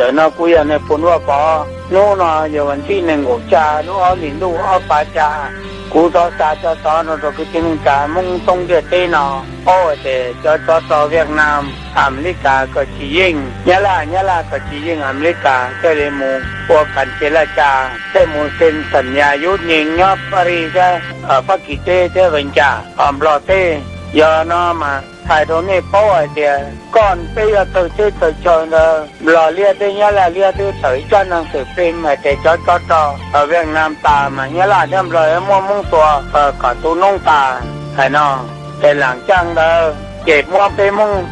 Ntawm no kuv yog Nais Phoo Vaj Pov, hnub no yog vas thib nees nkaum xya lub ob hlis ntuj ob phav xya. Kuv thov xa tso tov no rau kwv tij neej tsa Hmoob thoob ntiaj teb no paub hais tias cov tsov rog Vietnam, Amelikas kom tsis yeej Nyab Laj, Nyab Laj kom tsis yeej Amelikas, thiaj li mus ua kas ces laj cas, thiaj mus xees xam nyas yuav nyees nyob Paris thiab Fab Kis teb thiab Vees Cas Nplog teb. Yog no mas hais rau nej paub hais tias koj peb yog txawj teb txawj chaw ntawd, Nplog liab thiab Nyab Laj liab twb tawm ib tsab neeg xwm plig hais tias cov tsov rog Vietnam tas mas Nyab Laj thiab Nplog yuav muab Hmoob tua kom tu noob tas hais no. Ces lam caaj ntawd ces muab peb Hmoob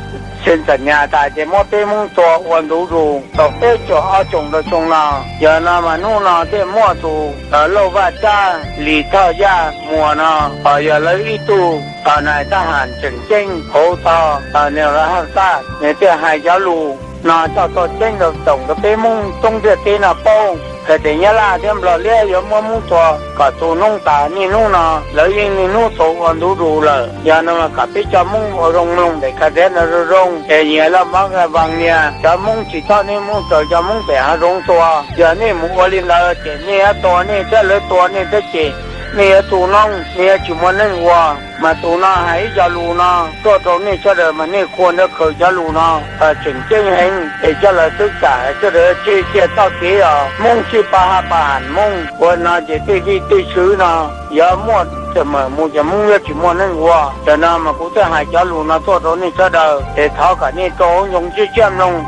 xees xam nyas tas ces muab peb Hmoob tua ua ntu zus tau peb caug ob xyoos rau xyoo no. Yog no mas hnub no thiaj muaj tus Lauj Vaj Tsab Lis Thoj Yaj Muas no, yog lawv ib tug nais thab ham tseem ceeb hauv tog nws lawv haj xaj, nws thiaj hais cov lus no coj tuaj ceeb rau tsoom rau peb Hmoob thoob ntiaj teb no paub hais tias Nyab Laj thiab Nplog liab yuav muab Hmoob tua kom tu noob tas niaj hnub no, lawv yeej niaj hnub tua ua ntu zus lawm. Yog no mas kom peb cov Hmoob ua zoo mloog ntawm kas nthiav no zoo zoo, ces nyias laj mab vas nias cov Hmoob tsis txhob nej Hmoob raws cov Hmoob pem hav zoov tua. Yog nej mus ua li ntawd ces nej yuav tua nej thiab lawv tua nej thiab ces nej yuav tu noob, nej yuav tsis muaj neej ua. Mas tus no hais ib co lus no tuaj rau nej sawv daws mas nej khuam nrog khaws cov lus no tseem ceeb heev es coj los xwb kam sawv daws tseg cia txoj kev os. Hmoob sib pab haj pab ham Hmoob ua no ces tej vij tej sw no yuav muaj tawm mam mus ces Hmoob yuav tsis muaj neej ua. Tam no mas kuv thiaj hais cov lus no tuaj rau nej sawv daws es thov kom nej rau ntsoov siab siab mloog.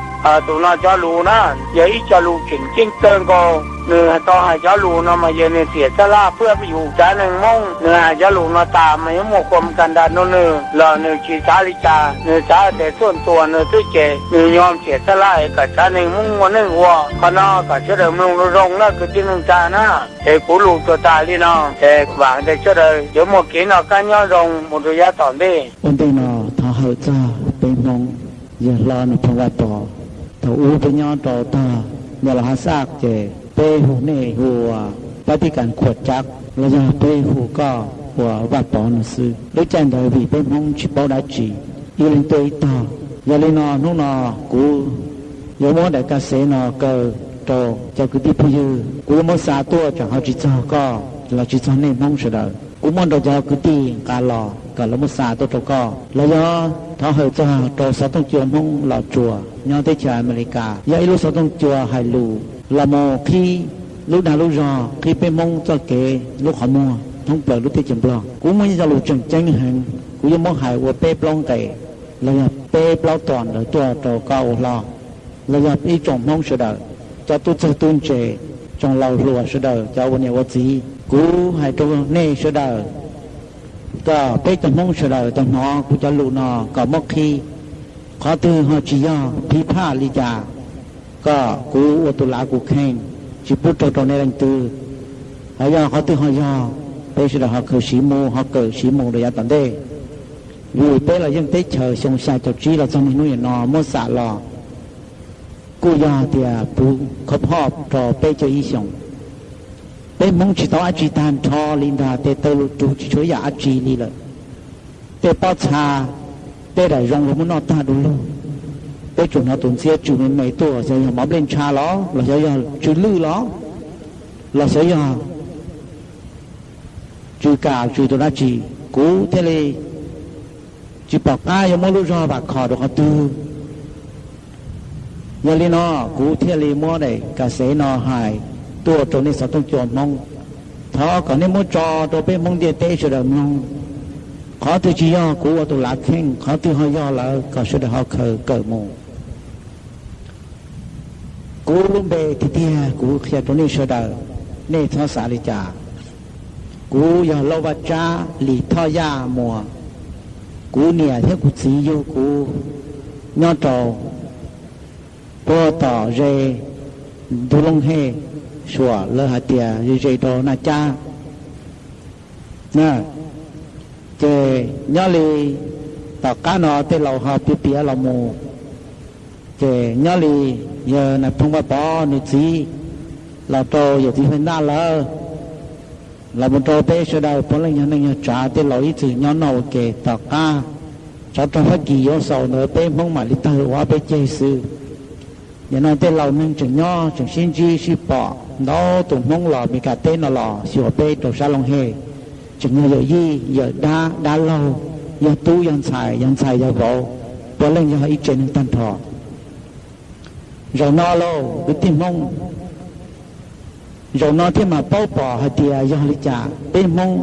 Tus no cov lus na yog ib co lus tseem ceeb kawg nkaus. Nws tau hais cov lus no mas yog nws tiam xab laj pab yus tsav neeg Hmoob. Nws hais cov lus no tas mas yuav muaj khuam kas nras rau nws los nws tsis xav li cas, nws xav tias tuaj tua nws xwb ces nws yog tiam xab laj es kom tsav neeg Hmoob muaj neej ua. Qhov no kom sawv daws mloog zoo zoo na kwv tij neej tsa na. Es kuv lus tsuas tas li no es vam tias sawv daws yuav muaj kev noj qab nyob zoo mus rau yav tom ntej. Ua ntej no thov hawm txog peb Hmoob, yawg hlob Nais Phoo Vaj Pov. Thaum ub peb nyob rau tog niam laus Hav Xaj ces peb hu nej hu ua Pab Tij Kas Khuam Cab los yog peb hu koj ua Vaj Pov no xwb. Lub caij ntawd vim peb Hmoob tsis paub dab tsi, ib leeg tuaj ib tog. Yog li no hnub no kuv yuav muab daim kas xev no kaw rau cov kwv tij phooj ywg. Kuv yuav muab xa tuaj tsam ho tsis txog koj los tsis txog nej Hmoob sawv daws. Kuv muab nrog cov kwv tij nqa los kom lawv muab xa tuaj rau koj. Los yog thov hawm txog rau xov tooj cua Hmoob Los Tsuas nyob teb chaws Amelikas, yog ib lub xov tooj cua hais lus los mus qhib lub dag lub zog, qhib peb Hmoob txoj kev lub qhov muag thoob plaws lub teb chaws Nplog. Kuv muaj ib co lus tseem ceeb heev, kuv yuav muab hais ua peb plaub nqe los yog peb plaub tom ntawd tuaj rau koj ua hlob los yog ib tsoom Hmoob sawv daws, cov tub txawg tub ntse, tsoom laus hluas sawv daws, cov ua niam ua txiv. Kuv hais rau nej sawv daws kom peb cov Hmoob sawv daws tau hnov kuv cov lus no kom muab qhib. Qhov twg ho tsis yog phiv phaj li cas, kom kuv ua tus lav kuv kheej, tsis pub raug rau nej leej twg. Ho yog qhov twg ho yog, peb sawv daws ho khaws siv mus, ho kawm siv mus rau yav tom ntej. Vim peb los yeej teb chaws xyoo xya caum tsib los txog niaj hnub niam no muab xam los kuj yog tias puv khawb hoj rau peb caug ib xyoos. Peb Hmoob tsis tau dab tsi tag nrho li ntag, tej taw lus rug tsis tshuav yam dab tsi li lawm. Tej pob txha, tej daim zoo los muab noj tag du lug. Peb tsuas hnov tus ntxhiab tsw me me tuaj, xyov yog mov nplej ntsha los los xyov yog tsw lwj los los xyov yog tsw kam tsw tus dab tsi. Kuv thiaj li tsis pom qab yuav muab lub zog vam khom rau qhov twg. Yog li no kuv thiaj li muab daim kas xev no hais tuaj rau nej xov tooj cua Hmoob. Thov kom nej muab tso rau peb Hmoob ntiaj teb sawv daws mloog. Qhov twg tsis yog kuv ua tus lav kheej, qhov twg ho yog lawm kom sawv daws ho khaws kawm mus. Kuv lub npe tiag tiag kuv qhia rau nej sawv daws, nej txhob xav li cas. Kuv yog Lauj Vaj Tsab Lis Thoj Yaj Muas. Kuv niam thiab kuv txiv yug kuv nyob rau puag tom ze ntug Looj Hej Suam, lawv hais tias ze ze rau Naj Cab na. Ces nyob li tom qab no tej laus ho piav piav los mus, ces nyob li yawg Nais Phoo Vaj Pov nws txiv los rau yawm txiv Faj Ntaj lawv, los mus rau peb sawv daws puav leej yog neej yog tsav, tej laus ib txwm nyob noj ua ke. Tom qab tsov rog Fab Kis yuav xaus ntawd peb Hmoob mam li tawg ua ob peb ceg xwb. Nim no tej laus neeg tseem nyob tseem sib ntsib sib pom, ntau tus Hmoob los Meskas teb no los xyuas peb rau sab Looj Hej, tseem yog yawm yij yawm dab, dab laug, yog tub yog ntxhais, yog ntxhais yog vauv, puav leej yog ib tsev neeg tag nrho. Zaum no lauj kwv tij Hmoob, zaum no thiaj mam paub pom hais tias yog li cas peb Hmoob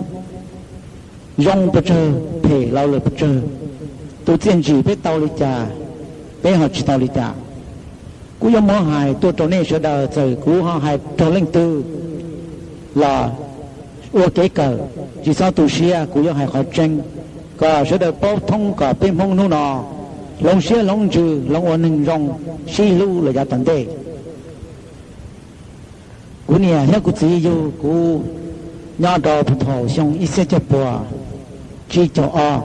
zoo pes tsawg, phem los lawm pes tsawg, tus txiaj ntsim peb tau li cas, peb ho tsis tau li cas. Kuv yuav muab hais tuaj rau nej sawv daws, txawm kuv ho hais raug leej twg los ua kev kawm, tsis txhob tu siab, kuv yuav hais qhov tseeb kom sawv daws paub thoob, kom peb Hmoob hnub no hloov siab hloov ntsws, hloov ua neeg zoo, sib hlub los yav tom ntej. Kuv niam thiab kuv txiv yug kuv nyob rau puag thaum xyoo ib txhiab cuaj puas tsib caug ob.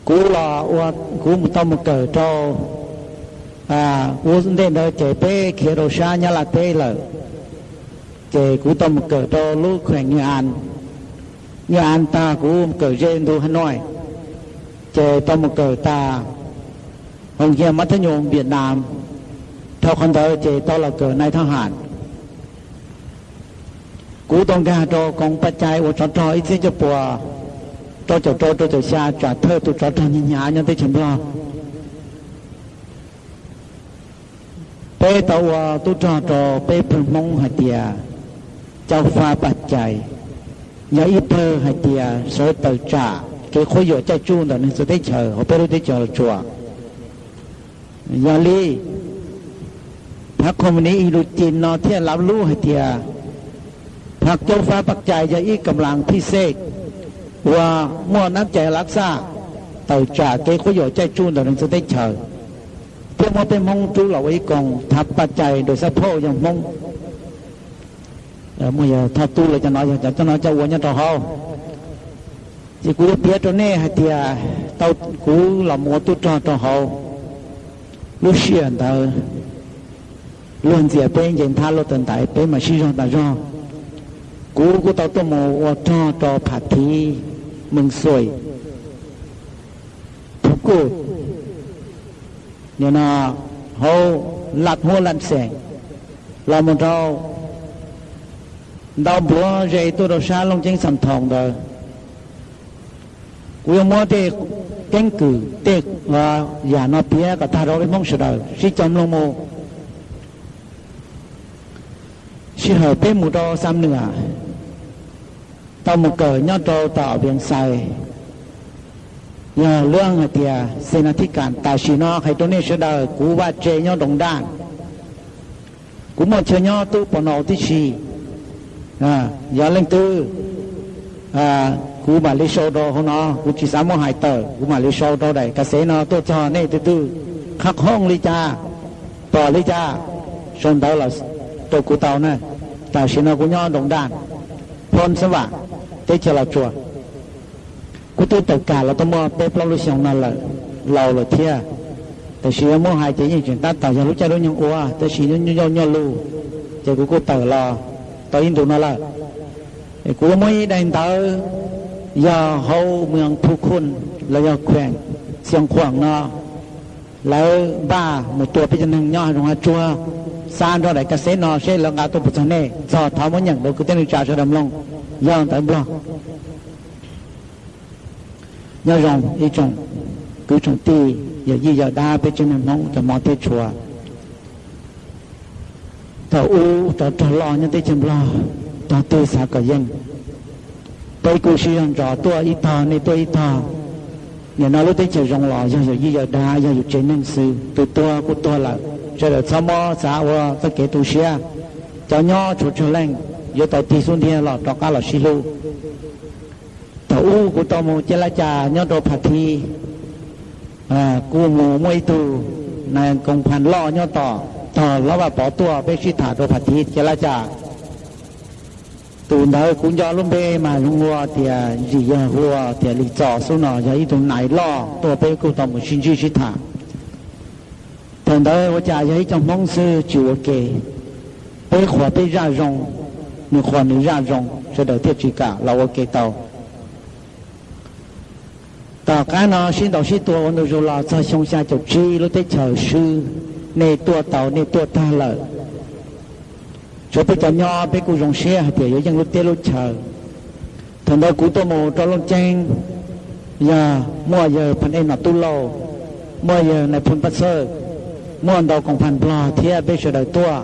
Kuv los ua, kuv tau mus kawm rau, ua ntej ntawd ces peb khiav rau sab Nyab Laj teb lawm, ces kuv tau mus kawm rau lub khueem New An. New An tag kuv mus kawm ze ntu Hà Nội, ces tau mus kawm tas hoo yia mab thab nyum Vietnam. Dhau qhov ntawd ces tau los kawm nai thab ham. Kuv tau nkag rau koom paj cai ua tsov rog ib txhiab cuaj puas rau caum rau rau caum xya, tsam thawj tus tsov rog hnyav hnyav nyob teb chaws Nplog. Peb tau ua tub rog rau peb pawg Hmoob hais tias caub fab paj cai, yog ib pawg hais tias sawv tawm tsam kev khuab yuam caij tsuj ntawm neeg txawv teb chaws hauv peb lub teb chaws Los Tsuas. Yog li, phav khoos nis i lu ci no thiaj lav lub hais tias phav caub fab paj cai yog ib kam las phij xej uas muaj nab cai lav xaj tawm tsam kev khuab yuam caij tsuj ntawm neeg txawv teb chaws, thiab muab peb Hmoob rub los ua ib koog thav paj cai dawm xab phauj yog Hmoob. Muaj yog thoj tub lawv cov no yog cov no coj ua nyob rau hauv. Ces kuv yuav piav rau nej hais tias tau kuv los mus ua tub rog rau hauv lub sij hawm ntawd, luag ntxias peb nce nthab luaj taw ntaiv peb mam sib zog tas zog. Kuv kuj tau tuaj mus ua rog rau Pham Thiv, Mees Xuim, Phu Kuj, nim no hauv Laj Huab Laj Xeem, los mus rau ntau npluav ze tuaj rau sab Looj Ceeb Xam Thoos ntawd. Kuv yuav muab tej keeb kwm tej yam no piav kom tag rau peb Hmoob sawv daws sib cog mloog mus. Sij hawm peb mus rau Xam Nuam, tau mus kawm nyob rau tom Vias Xais, yog lub hais tias Xes Nas Thib Kas. Tam sim no hais rau nej sawv daws kuv vaj tse nyob Doos Daj, kuv muaj chaw nyob tub pos nau tib si. Yog leej twg, kuv mam li sau rau hauv no, kuv tsis xav muab hais tawm, kuv mam li sau rau daim kas xev no tuaj txog nej tus twg qhab qhooj li cas, pom li cas, sau ntawv los rau kuv tau na. Tam sim no kuv nyob Doos Daj, Phoo Xab Vam, teb chaws Los Tsuas. Kuv twb tawm kam los tau muaj peb plaub lub xyoo no lawm, laus lawm thiab. Tab sis yuav muab hais ces yeej tseem tab tom yog lub caij lub nyoog ua, tab sis nyuaj nyuaj lug, ces kuv kuj tawm los tau ib ntus no lawm. Kuv yuav muab ib daim ntawv yog hauv Mws Phu Khun los yog khueem Xyoos Khuam no, lawv npaj mus tua peb cov neeg nyob hav zoov hav tsuag, xa nrog daim kas xev no seb lawv nqa tuaj puas txog nej, txog thov muab nyeem rau kwv tij neej tsa sawv daws mloog, yog ntawv Nplog. Nyob zoo ib tsoom kwv tsoom tij, yawm yij yawm dab peb tsev neeg Hmoob cov hmov thiab tshua. Thaum ub tsov rog loj nyob teb chaws Nplog, tog twg xav kom yeej, peb kuj sib zog ntsos tuaj ib tog nej tuaj ib tog. Nim no lub teb chaws zoo los yog yawm yij yawm dab, yog yus tsev neeg xwb, tus tuag kuj tuag lawm, sawv daws txhob muab xav ua txoj kev tu siab. Cov nyob tshuav tsawg leej, yuav tau tig xub ntiag los rov qab los sib hlub. Thaum ub kuv tau mus cia laj cas nyob rau Pham Thiv, kuj mus muaj ib tug nais koom phas loj nyob tom tog Hlob Vaj Pov tuaj, peb sib tham rau Pham Thiv cia laj cas. Tus ntawd kuv nco lub npe mas zoo ua tias, zim yog hu ua tias Lis Txos xwb no, yog ib tug nais loj tuaj, peb kuj tau mus sib ntsib sib tham. Thaum ntawd ua cas yog ib co Hmoob xwb tsis ua ke, peb qhuas peb zaj zoo, nws qhuas nws zaj zoo, sawv daws thiaj tsis kam los ua ke tau. Tom qab no sib ntaus sib tua ua ntu zus los txog xyoo xya caum tsib lub teb chaws swb, nej tuaj tau nej tuaj tag lawm. Tshuav peb cov nyob peb kuj zoo siab hais tias yuav yeej lub teb lub chaw. Thaum ntawd kuv tuaj mus rau Looj Ceeb, yog muaj yawg Phas Ej Nom Tub Lauj, muaj yawg Nais Phoo Paj Xawj, muaj ntau koom phas Nplog thiab peb sawv daws tuaj.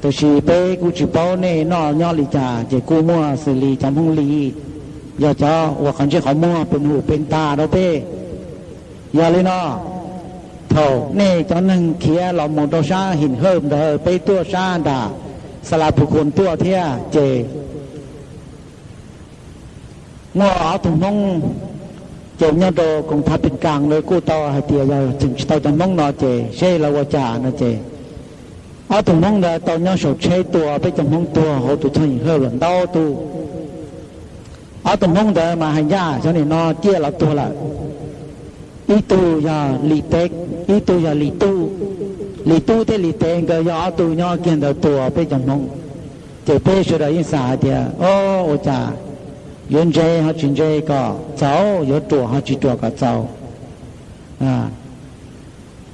Tiam sis peb kuj tsis paub nej noj nyob li cas ces kuj muaj xws li cov Hmoob Lis, yog cov uas qhov ntsej qhov muag pes hu pes ntas rau peb. Yog li no, thaum nej cov neeg khiav los mus rau sab Him Hawj ntawd, peb tuaj sab nram Xa La Phu Khun tuaj thiab ces muaj ob tug Hmoob ces nyob rau koom thab Pis Kas ntawd kuj tau hais tias yog tseem tsis tau cov Hmoob no ces seb lawv ua cas no ces ob tug Hmoob ntawd tau nyob saum tsheb tua peb cov Hmoob tuag hauv tus txog Him Hawj lawm ntau tus. Ob tug Hmoob ntawd mas hais ncaj xyov nim no ciaj los tuag lawm. Ib tug yog Lis Tev, ib tug yog Lis Tub. Lis Tub thiab Lis Tev nkawd yog ob tug nyob kiag ntawd tua peb cov Hmoob. Ces peb sawv daws yeej xav hais tias, o, ua cas yuav ntse ho tsis ntse kom txaus, yuav ruam ho tsis ruam kom txaus.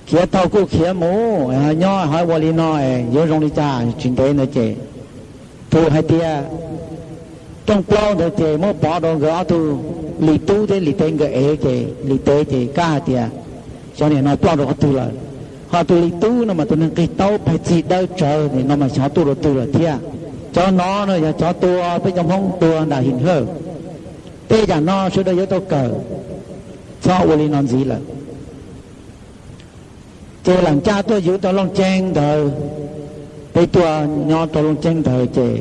Khiav tau kuj khiav mus, nyob ho ua li no yuav zoo li cas tsis ntev ntawd ces tus hais tias rooj plaub ntawd ces muab pov rau nkawd ob tug, Lis Tub thiab Lis Tev nkawd ev ces Lis Tev ces kab hais tias xyov nim no ploj rau qhov twg lawm. Ho tus Lis Tub no mas tus neeg qig taub pais txig dawb tsawv, nim no mas xyov tuaj rau twg lawm thiab. Cov no no yog cov tua peb cov Hmoob tua nram Him Hawj. Tej yam no sawv daws yuav tau kawm, txhob ua li no ntxiv lawm. Ces lam caj tuaj yuav tau Looj Ceeb ntawd, peb tuaj nyob rau Looj Ceeb ntawd ces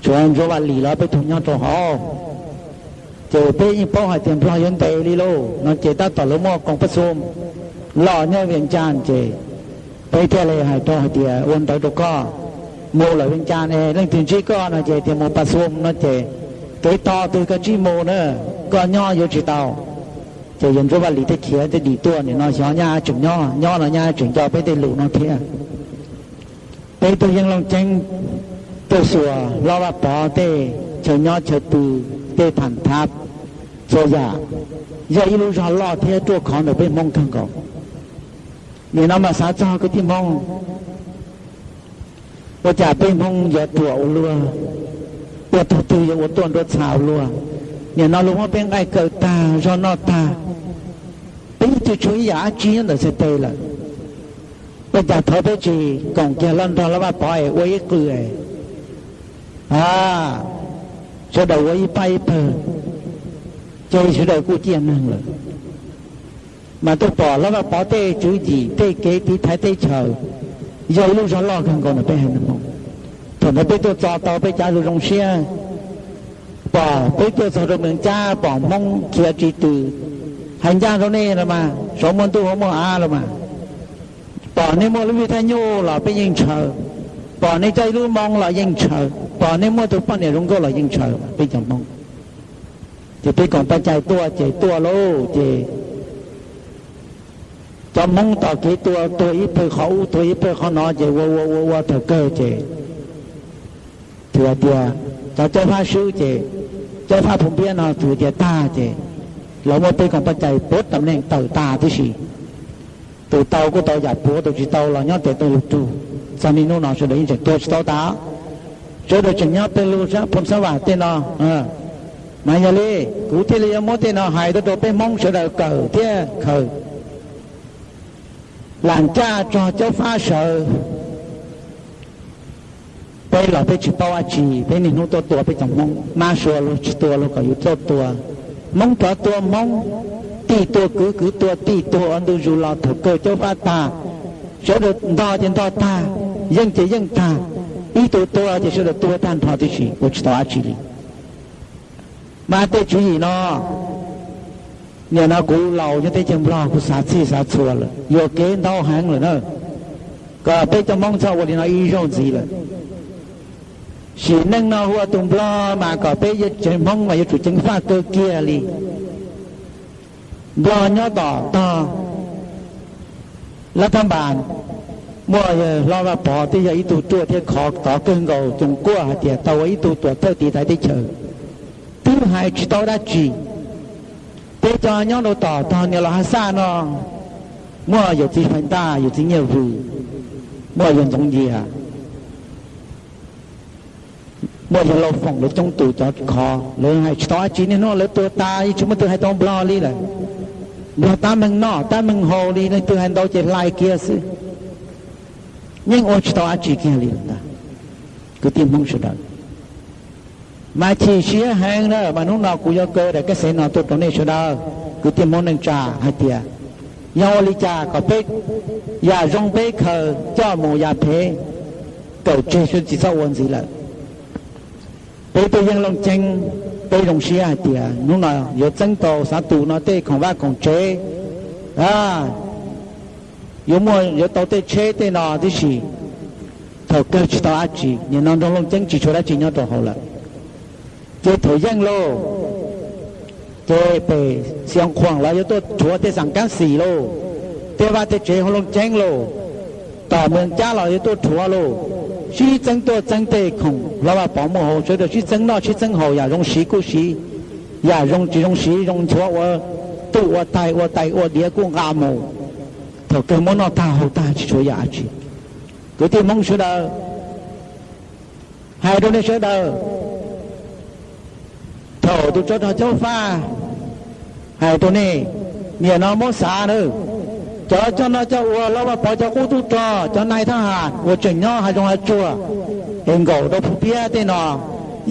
tshuav Ntsuab Vaj Lis los peb tug nyob rau hauv. Ces peb yeej paub hais tias Nplog yuav ntes li lauj no ces tab tom lawv muaj koom pab xum los nyob Vias Cas ces peb thiaj li hais rau hais tias ua ntawd rau koj, mus lawm Vias Cas ne leej twg ntsib koj no ces tias mus Pas Xum no ces kev to twg koj tsib mus na, koj nyob yuav tsis tau. Ces yawg Ntsuab Vaj Lis thiaj khiav thiaj dim tuaj, nim no xyov nyaj tseem nyob, nyob no nyaj tseem nco peb tej lus no thiab. Peb tuaj yeej Looj Ceeb, tuaj xuas Hlob Vaj Pov tej chaw nyob chaw pw, tej tham thab, txhua yam, yog ib lub zog loj thiab ruaj khov ntawm peb Hmoob kawg nkaus. Nim no mas xav txog kwv tij Hmoob, ua cas peb Hmoob yuav ruam ua luaj, ua tog twg yuav ua tuaj nruab txha ua luaj. Nim no luag muab peb nqaij kaw tag, zog noj tag, peb twb tsis tshuav ib yam dab tsi nyob ntawm txhais tes lawm. Ua cas thaum peb tsis koom kiag los nrog Hlob Vaj Pov es ua ib qw es sawv daws ua ib pab ib pawg, ces sawv daws kuj ciaj neeg lawm. Mas tuaj pom Hlob Vaj Pov tej tswv yim tej kev tiv thaiv teb chaws, yog ib lub zog loj kawg nkaus ntawm peb haiv neeg Hmoob. Thaum ntawd peb tuaj txog tau peb cav lus zoo siab, pom peb tuaj txog rau Mees Cab pom Hmoob khiav ris tws, hais ncaj rau nej los mas, saum muaj ntuj hauv muaj av los mas, pom nej muaj lub vij thaj nyuj los peb yeej ntshaw, pom nej coj ib lub moo los yeej ntshaw, pom nej muaj tus poj niam zoo nkauj los yeej ntshaw peb cov Hmoob. Ces peb koom paj cai tuaj ces tuaj lauj ces cov Hmoob tom kev tua tuag ib pawg qhov ub tuag ib pawg qhov no ces ua ua ua ua thaum kawg ces thwm hais tias cov Caub Fab swb ces Caub Fab Phu Npiab no thwm tias tag ces lawv muab peb koom paj cai puav tam neej tawm tas tib si. Tus tau kuj tau yam puav, tus tsis tau los nyob tes taw lug rug. Txog niaj hnub no sawv daws yeej tseem tuag tsis tau tas, sawv daws tseem nyob pawg lug sab Phoo Xab Vam tej no. Mas yog li kuv thiaj li yuav muab tej no hais tuaj rau peb Hmoob sawv daws kawm thiab khaws, lam caj tso Caub Fab sawv. Peb los peb tsis paub dab tsi, peb niaj hnub tuaj tua peb cov Hmoob, mab sua luag tsis tua luag kom yus tuaj tua. Hmoob rov tua Hmoob, tij tua kwv, kwv tua tij, tuag ua ntu zus los thaum kawg Caub Fab tag, sawv daws ntog ces ntog tag, yeej ces yeej tag, ib tug tuag ces sawv daws tuag tag nrho tib si, ua tsis tau dab tsi li. Mas tej tswv yim no, nim no kuv laus nyob teb chaws Nplog kuv xav txhij xav txhua lawm, yuam kev ntau heev lawm na, kom peb cov Hmoob txhob ua li no ib zaug ntxiv lawm. Sim neej no hu ua tus Nplog mas kom peb yuav tseev Hmoob mas yuav tsum ceev faj kawg kiag li. Nplog nyob tom tog Lab Thab Npas, muaj yawg Hlob Vaj Pov twb yog ib tug ruaj thiab khov tod kawg nkaus, Coom Kuaj hais tias tau ua ib tug tuam thawj tiv thaiv teb chaws, twb hais tsis tau dab tsi. Peb cov nyob rau tom tog Niam Los Haj Xaj no, Muaj yawm txiv Fais Ntaj, yawm txiv Nyiaj Vwm, muaj yawg Ntxoov Yias, muaj yawg Lauj Foom, lawv coob tus cov khov, lawv hais tsis tau dab tsi, niaj hnub lawv tuag tas yeej tsis muaj leej twg hais tau Nplog li lawm. Nplog tab meeg noj tab meeg haus li, leej twg hais ntau ces hlais kiag xwb, yeej ua tsis tau dab tsi kiag li lawm ntag. Kwv tij Hmoob sawv daws, mas chim siab heev na, mas hnub no kuv yuav kaw daim kab xev no tuaj rau nej sawv daws kwv tij Hmoob neej tsa hais tias, yog ua li cas kom peb, yam zoo peb khaws coj mus, yam phem kawm tseg, tsis txhob ua ntxiv lawm. Peb tuaj yeej Looj Ceeb, peb zoo siab hais tias hnub no yuav txeeb tau xav tus no tej khoom vaj khoom tsev, yuav muaj yuav tau tej tsheb tej no tib si. Thaum kawg tsis tau dab tsi, nim no nroog Looj Ceeb tsis tshuav dab tsi nyob rau hauv lawm. Ces thaum yeej lauj, ces pem Xiav Khuam los yuav tuaj rhuav tej xas kab xis lauj, tej vaj tej tsev hauv Looj Ceeb lauj, tom Mees Cab los yuav tuaj rhuav lauj. Sib txeeb tuaj txeeb tej khoom Hlob Vaj Pov muaj hauv, sawv daws sib txeeb noj sib txeeb haus, yam zoo siv kuj siv, yam zoo tsis zoo siv zoo nchuav ua twj ua tais, ua tais ua diav kuj nqa mus. Thaum kawg muab noj tag haus tag tsis tshuav yam dab tsi. Kwv tij Hmoob sawv daws, hais rau nej sawv daws, thaum tus tsov rog Caub Faj hais rau nej, nim no muab xav na, cov coj noj coj ua, Hlob Vaj Pov cov qub tub rog, cov nais thab ham uas tseem nyob hav zoov hav tsuag es nkaum rau Phu Npiab tej no,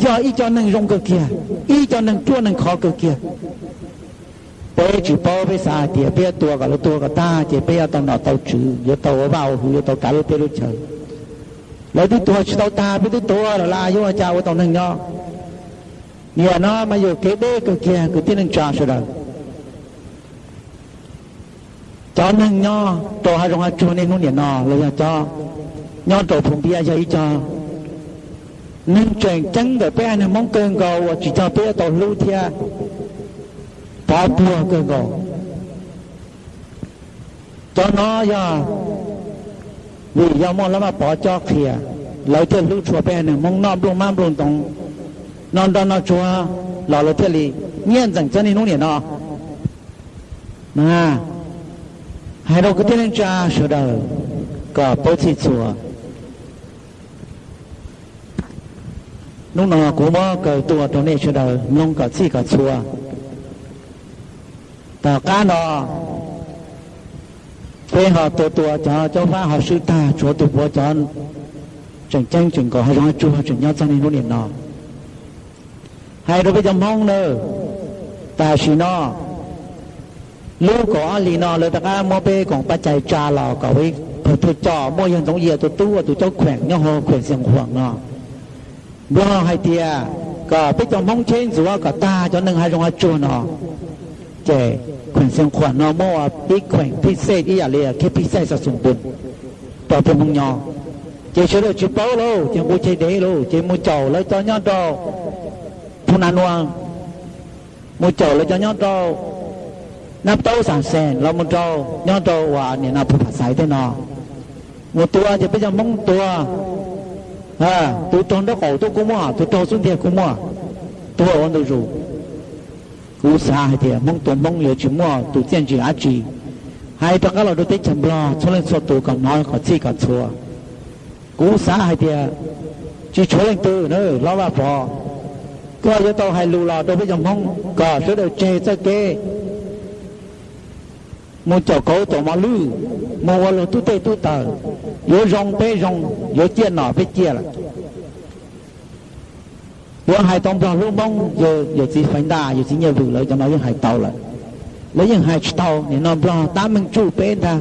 yog ib co neeg zoo kawg kiag, ib co neeg ruaj neeg khov kawg kiag. Peb tsis paub, peb xav hais tias peb yuav tua kom lawv tuag kom tag ces peb yuav tau nom tau tswv, yuav tau ua vaj ua hwv, yuav tau kav lub teb lub chaw. Lawv twb tuag tsis tau tag, peb twb tuag lawm las yuav ua cas ua tau neeg nyob. Nim no mas yuam kev deb kawg kiag kwv tij neej tsa sawv daws. Cov neeg nyob rau hav zoov hav tsuag niaj hnub nim no los yog cov nyob rau Phu Npiab yog ib co neeg tseem ceeb ntawm peb haiv neeg Hmoob kawg nkaus uas tsis cog peb yuav tau hlub thiab pov puag kawg nkaus. Cov no yog vim yog muaj Hlob Vaj Pov cob qhia, lawv thiaj hlub tshua peb haiv neeg Hmoob noj nplooj mab nplooj ntoos, noj nroj noj tsuag los lawv thiaj li nyiaj ntxeem txog niaj hnub nim no. Hais rau kwv tij neej tsa sawv daws kom paub txhij txhua. Hnub no kuv muab kaw tuaj rau nej sawv daws mloog kom txhij kom txhua. Tom qab no peb ho tua tua cov Caub Fab ho swb tag, tshuav tus puav cov tseem ceeb tseem nkaus hav zoov hav tsuag tseem nyob txog niaj hnub nim no. Hais rau peb cov Hmoob nawb, tam sim no lub kaum ob hlis no lawv rov qab muab peb koom pab cai tsa los kom ua ib pawg thawj coj muaj yawg Ntxoov Yias tus tub ua tus caub khueem nyob hauv khueem Xiav Khuam no. Nplog hais tias kom peb cov Hmoob cheb ntxuav kom tag cov neeg hav zoov hav tsuag no, ces khueem Xiav Khuam no muab ua ib khueem phij xej ib yam li khej phij xej Xav Xoom Npun rau peb Hmoob nyob. Ces sawv daws tsis paub lauj, ces nqus ceg dev lauj, ces mus caum lawv cov nyob rau Phu Nav Nua, mus caum lawv cov nyob rau Nab Taub Xam Xees los mus rau nyob rau uas nim no Phu Pham Xaiv tej no. Mus tua ces peb cov Hmoob tua, tus raug nraub qaum tuaj kuj muaj, tus raug xub ntiag kuj muaj, tua ua ntu zus. Kuv xav hais tias Hmoob tua Hmoob yuav tsis muaj tus txiaj ntsig dab tsi. Hais rov qab los rau teb chaws Nplog txhua leej txhua tus kom hnov kom txhij kom txhua. Kuv xav hais tias tsis tshuav leej twg na, Hlob Vaj Pov, koj yuav tau hais lus los rau peb cov Hmoob kom sawv daws tseg txoj kev mus caum kauv tom mos lwj, mus ua luag tub tej tub taws. Yuav zoo peb zoo, yuav ciaj nom peb ciaj lawm. Yuav hais tau Nplog hlub Hmoob, yawm txiv Faiv Ntaj, yawm txiv Nyiaj Vwm lawv cov no yeej hais tau lawm. Lawv yeej hais tsis tau, nim no Nplog tab meeg tsuj peb ntag.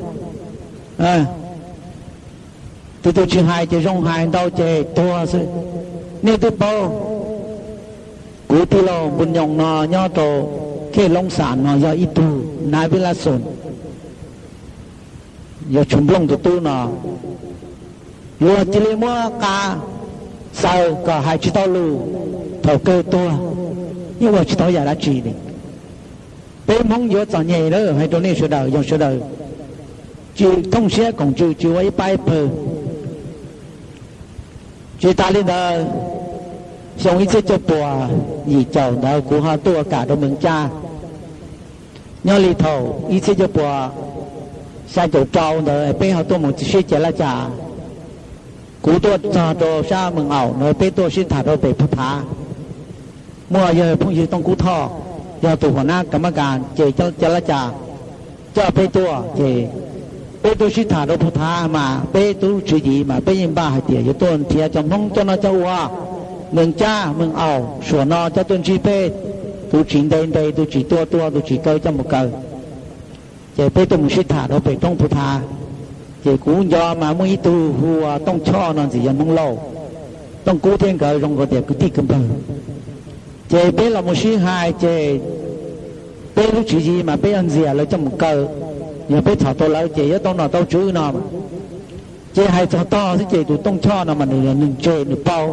Tus twg tsis hais ces zoo, hais ntau ces tuag xwb. Nej twb paub, kuv tij laug Npus Nyoos no nyob rau Khej Loob Xam no yog ib tug nav vij laj xum, yog Tshuv Nplooj tus tub no, luag cia li muab qa xaws kom hais tsis tau lus, thaum kawg tuag, yeej ua tsis tau yam dab tsi li. Peb Hmoob yuav txom nyem lawm, hais rau nej sawv daws, yog sawv daws tsis thooj siab koom ntsws, tsis ua ib pab ib pawg. Tsis tas li ntawd, xyoo ib txhiab cuaj puas yim caum ntawd kuv ho tuaj ua kam rau Mees Caj. Nyob li thaum ib txhiab cuaj puas xya caum rau ntawd peb ho tuaj mus sib cav laj cas. Kuv tuaj txog rau sab Moos Aum no, peb tuaj sib tham rau pem Phu Thav. Muaj yawg phooj ywg Tooj Kub Thoj, yog tus huam nab kas mab kas ces cav laj cas coj peb tuaj ces peb tuaj sib tham rau Phu Thav mas peb tub tswv yim mas peb yeej npaj hais tias yuav tuaj nrhiav cov Hmoob coj noj coj ua, Moos Cab Moos Aum Suav no coj tuaj ntsib peb, tus tsis nte nte, tus tsis tua tua, tus tsis kaw coj mus kaw. Ces peb tuaj mus sib tham rau pem roob Phu Thav. Ces kuv nco mas muaj ib tug hu ua Tooj Choj no ntxim yog Hmoob Lauj, Tooj Kub thiab nkawd zoo nkaus tias kwv tij kwv npawg. Ces peb los mus sib hais ces peb lub tswv yim mas peb yuav ntxias lawv coj mus kaw, yog peb txhom tau lawv ces yuav tau nom tau tswv no. Ces hais txog tog xwb ces tus Tooj Choj no mas nws yog neeg ntse nws paub,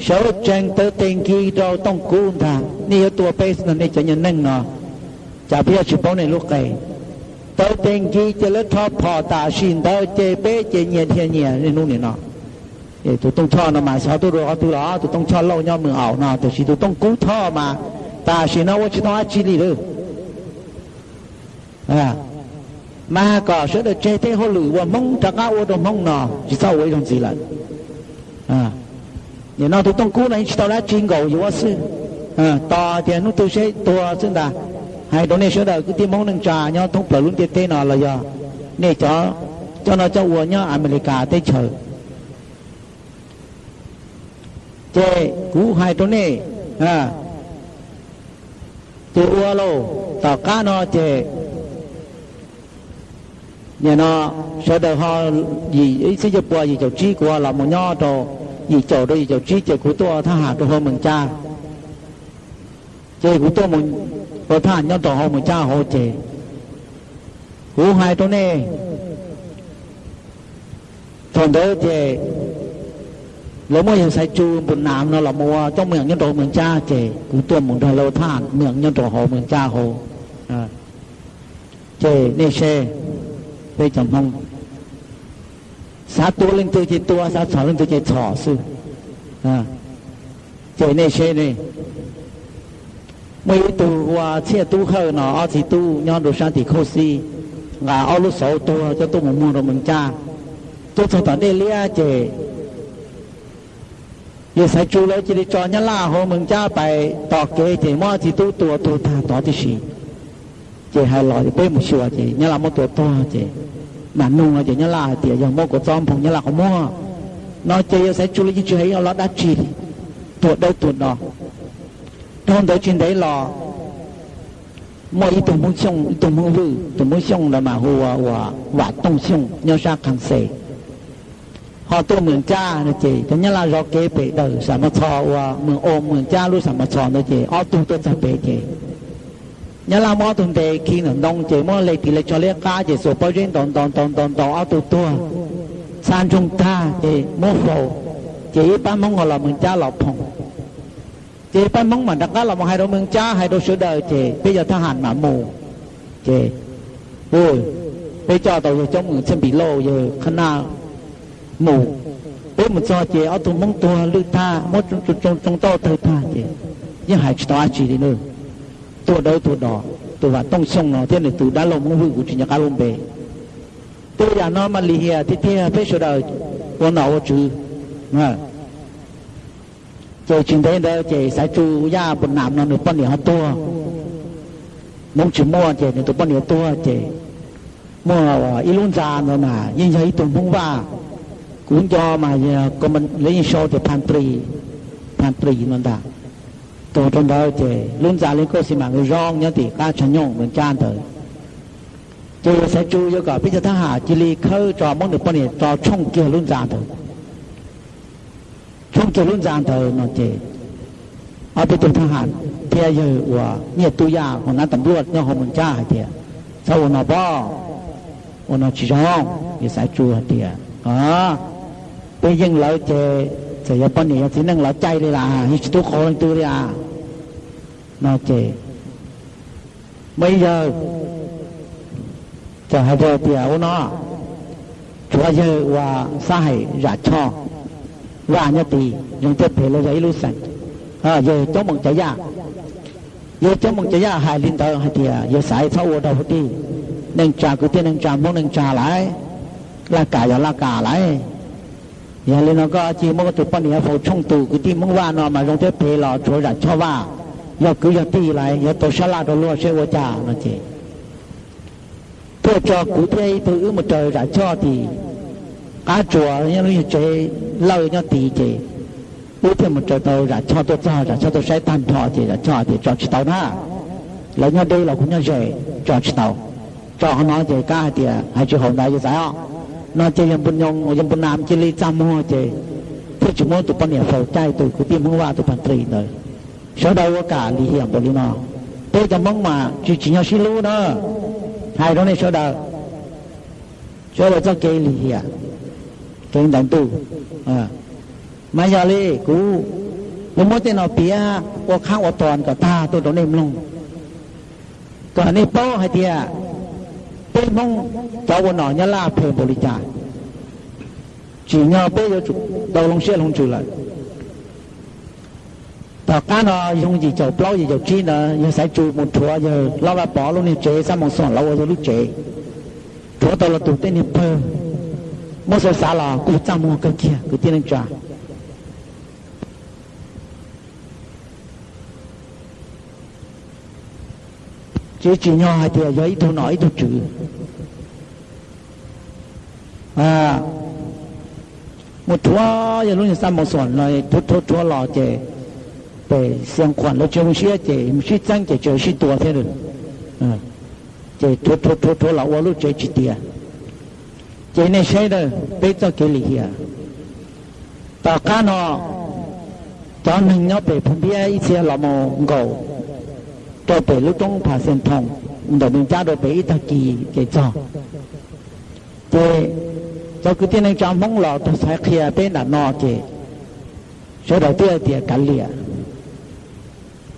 sawv tsees taw tes nkis rau Tooj Kub ntag, nej yuav tua peb xwb no nej cov nyuag neeg no, cas peb yuav tsis paub nej lub qe. Taw tes nkis ces lawv rho phom tam sim ntawd ces peb ces nyias dhia nyias niaj hnub nim no. Tus Tooj Choj no mas xyov tuaj dua qhov twg los, tus Tooj Choj Lauj nyob Moos Aum no, tiam sis tus Tooj Kub Thoj mas tam sim no ua tsis tau dab tsi li lawm. Mas kom sawv daws tseg tej hauj lwm uas Hmoob rov qab ua rau Hmoob no tsis txhob ua ib zaug ntxiv lawm. Nim no tus Tooj Kub no yeej tsis tau dab tsi, nkaum yuav xwb, tos tias hnub twg seb tuag xwb ntag. Hais rau nej sawv daws kwv tij Hmoob neej tsa nyob thoob plaws lub ntiaj teb no los yog nej cov coj noj coj ua nyob Amelikas teb chaws, ces kuv hais rau nej, tus ua lauj, tom qab no ces nim no sawv daws ho yim ib txhiab cuaj pua yim caum tsib kuv los mus nyob rau yim caum rau yim caum tsib ces kuv tuaj ua thab ham rau hauv Moos Cab. Ces kuv tuaj mus ua thab ham nyob rau hauv Moos Cab hauv ces kuv hais rau nej, thaum ntawd ces lawv muab yawg Xaiv Tsu Npus Nam no los mus ua coob meem nyob rau hauv Moos Cab ces kuv tuaj mus nrog lawv ua thab ham meem nyob rau hauv Moos Cab hauv. Ces nej seb, peb cov Hmoob xav tua leej twg ces tua, xav txhom leej twg ces txhom xwb. Ces nej seb ne, muaj ib tug hu ua Txhiaj Tub Hawj no, ob txiv tub nyob rau sab tim Khauj Xib, nqa ob lub xauv tuag coj tuaj mus muag rau Moos Cab. Tuaj txog tom Dej Liab ces yawg Xaiv Tsu lawv cia li tso Nyab Laj hauv Moos Cab pais tos kev ces muab ob txiv tub tua tuag tag tod tib si. Ces hais los peb mus xyuas ces Nyab Laj muab tua tuag ces mam nug no ces Nyab Laj hais tias yog muab kua txob nphoo Nyab Laj qhov muag no ces yawg Xaiv Tsu lawv yeej tsis hais ib lo dab tsi li, tuag dawb tuag do. Dhau ntawd tsis ntev los muaj ib tug Hmoob Xyooj, ib tug Hmoob Vwj, tus Hmoob Xyooj ntawd mas hu ua Vam Tooj Xyooj nyob sab Khas Xes, ho tuaj Moos Cab no ces cov Nyab Laj zov kev pem daws Xam Mos Txhos uas Moos Os Moos Cab lub Xam Mos Txhos ntawd ces ob tug tuaj txog pem ces Nyab Laj muab ob tug ntes khi ntawm ntoo ces muab hle ris hle tsho liab qab ces xuas pob zeb ntaus ntaus ntaus ntaus ntaus ob tug tuag, txha ntsoog tag ces muab faus, ces ib pab Hmoob ho los Moos Cab los phoom. Ces pab Hmoob mam rov qab los mus hais rau Moos Cab hais rau sawv daws ces peb yog thab ham mam mus. Ces peb coj tau yawg Coob Meem, Txhiaj Npis Lauj, yawg Qhab Naj mus. Peb mus txog ces ob tug Hmoob tuag lwj tag, muab tsoo tsoo tauj tawg tag ces yeej hais tsis tau dab tsi li na. Tuag dawb tuag do, tus Vam Tooj Xyooj no thiab nws tus dab laug Hmoob Vwj kuv tsis nco qab lub npe. Tej yam no mas lim hiam tiag tiag, peb sawv daws ua nom ua tswv. Ces tsis ntev ntawd ces Xaiv Tsu Yaj Npus Nam no nws poj niam ho tuag. Hmoob tsis muaj ces nws tus poj niam tuag ces muaj ib lub ntxa ntawd mas yeej yog ib tug Hmoob Vaj, kuv nco mas lawv yeej sau tias Phan Tris, Phan Tris no ntag. Tuag rau ntawd ces lub ntxa li koj xi mas zoo nyob tim qab tshav nyooj Moos Cab ntawd. Ces yawg Xaiv Tsu yuav kom peb cov thab ham cia li khawb tso muab nws poj niam tso tshooj kiag lub ntxa ntawd. Tshooj kiag lub ntxa ntawd no ces ob peb tug thab ham thiab yawg uas Nyiaj Tub Yaj hauv nab tas npluaj nyob hauv Moos Cab hais tias, txhob ua no pob, ua no tsis zoo. Yawg Xaiv Tsu hais tias, peb yeej lawv ces txawm yog poj niam yog txiv neej los caij li las, yeej tsis tub qau leej twg li as. No ces muaj ib yawg txawm hais rau tias, ua no, tshuav yawg uas Xab Hais Zam Choj, Vaj nyob tid, zoo thiab phem los yog ib lub xeem, yawg Coob Meem Cov Yaj. Yawg Coob Meem Cov Yaj hais li ntawd hais tias, yawg Xaiv txhob ua rau huv tij, neej tsa kwv tij neej tsa Hmoob neej tsa lawm, laj kam yog laj kam lawm. Yog li no koj cia muab koj tus poj niam faus tshooj tus kwv tij Hmoob Vaj no mas zoo thiab phem los tshuav Zam Choj Vaj, yog kwv yog tij lawm, yuav tau sab laj rau luag seb ua cas no ces thiaj tso kuv thiab ib tug wb mus raws Zam Choj tim qab tsuas nyob lub nyuag tsev lawj nyob tid ces wb thiaj mus raws tau Zam Choj tuaj txog, Zam Choj tuaj saib tag nrho ces Zam Choj tias tso tsis tau na, lawv nyob deb los kuv nyob ze, tso tsis tau. Tso qhov no ces kab hais tias hais tsis haum ntawd yawg Xais os, no ces yawg Npus Nyoos yawg Npus Nas cia li txaj muag ces thiaj tsis muab tus poj niam faus caij tus kwv tij Hmoob Vaj tus pag nqis ntawd. Sawv daws ua kam lim hiam npaum li no, peb cov Hmoob mas tsis tsim nyog sib hlub na. Hais rau nej sawv daws, sawv daws txoj kev lim hiam, kev ntev ntuj. Mas yog li kuv yuav muab tej no piav ua qhab ua tog kom tag tuaj rau nej mloog, kom nej paub hais tias peb Hmoob cov ua nom nyob Laj phem npaum li cas, tsim nyog peb yuav tsum tau hloov siab hloov ntsws lawm. Tom qab no xyoo yim caum plaub yim caum tsib ntawd yawg Xaiv Tsu mus rhuav yawg Hlob Vaj Pov lub niag tsev Xab Moos Xuam los ua yawg lub tsev, rhuav tau los tus tej niag pawg, muab xav xav los kuj txaj muag kawg kiag kwv tij neej tsa. Tsis tsim nyog hais tias yog ib tug nom ib tug tswv. Mus rhuav yawg lub niag Xab Moos Xuam no, rhuav rhuav rhuav los ces pem Xia Khuam lawv tsis zoo siab ces sib txeeb ces tseem sib tua thiab. Ces rhuav rhuav rhuav rhuav los ua lub tsev tsis tiav. Ces nej saib na, peb txoj kev lim hiam. Tom qab no cov neeg nyob pem Phu Npiab ib txhia los mus nkaum rau pem lub roob Pha Xees Thoos ntawm Moos Cab rau pem ib tag kis ces txog. Ces cov kwv tij neej tsa Hmoob los tau txhais qhia peb nram no ces sawv daws twb tias kav liam.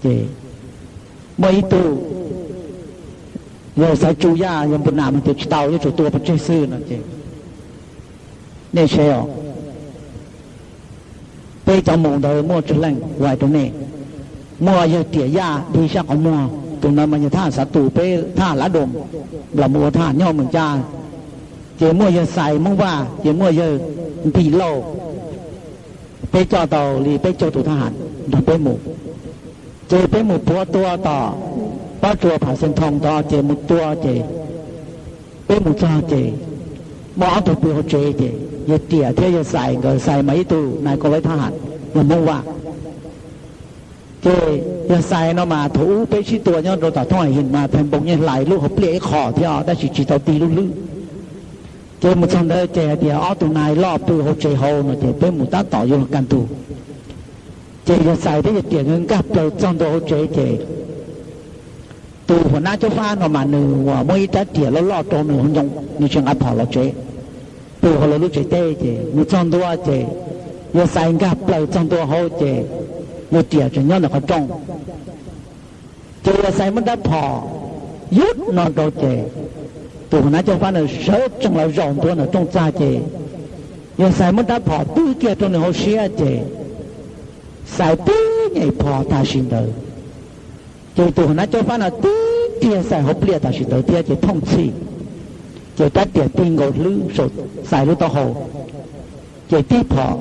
Ces muaj ib tug yawg Xaiv Tsu Yaj yawg Npus Nas mas tias tsis tau, yuav tsum tua pov tseg xwb no ces nej saib os, peb cov mus ntawd muaj tsawg leej kuv hais rau nej. Muaj yawg Riam Yaj dig sab qhov muag, tus ntawd mas yog thab ham Xav Tus peb thab ham Lav Dum los mus ua thab ham nyob Moos Cab. Ces muaj yawg Xais Hmoob Vaj, ces muaj yawg Ntim Lauj. Peb coj tau li peb caug tus thab ham nrog peb mus. Ces peb mus puav tua tom pob tsuas Pham Xees Thoos tod ces mus tua ces peb mus txog ces muaj ob tug pw hauv tsev ces yawg Riam thiab yawg Xais nkawd, Xais mas ib tug nais koj lawv thab ham yog Hmoob Vaj. Ces yawg Xais no mas thaum ub peb sib tua nyob rau tom Thoob Hais His mas Thais Npoos yeej hlais lub hauv pliaj ib qho thiab tab sis tsis tau tig lub hlwb. Ces mus txog ntawd ces hais tias ob tug nais loj pw hauv tsev hauv no ces peb mus tab tom yuav luag kaj ntug. Ces yawg Xais thiab yawg Riam nkag plaws txog ntua hauv tsev ces tus huas nab Cob Fab no mas nws uas muab ib rab riam loj loj rau nws hauv ncoo, nws tsis nqa phom los tsev, pw hauv lawv lub tsev teb. Ces mus txog ntua ces yawg Xais nkag plaws txog ntua hauv ces yawg Riam tseem nyob ntawm qhov rooj. Ces yawg Xais muab rab phom yub no rau ces tus huas nab Cob Fab na sawv tsees los zaum ntua ntawm rooj txag ces yawg Xais muab rab phom twb kiag rau nws hauv siab ces Xais tib nyem phom tam sim ntawd. Ces tus huas nab Cob Fab no tib riag Xais hauv pliaj tam sim ntawd thiab ces thooj txhij, ces rab riam ti nkaus hlwb saum Xais lub taub hau. Ces tib phom,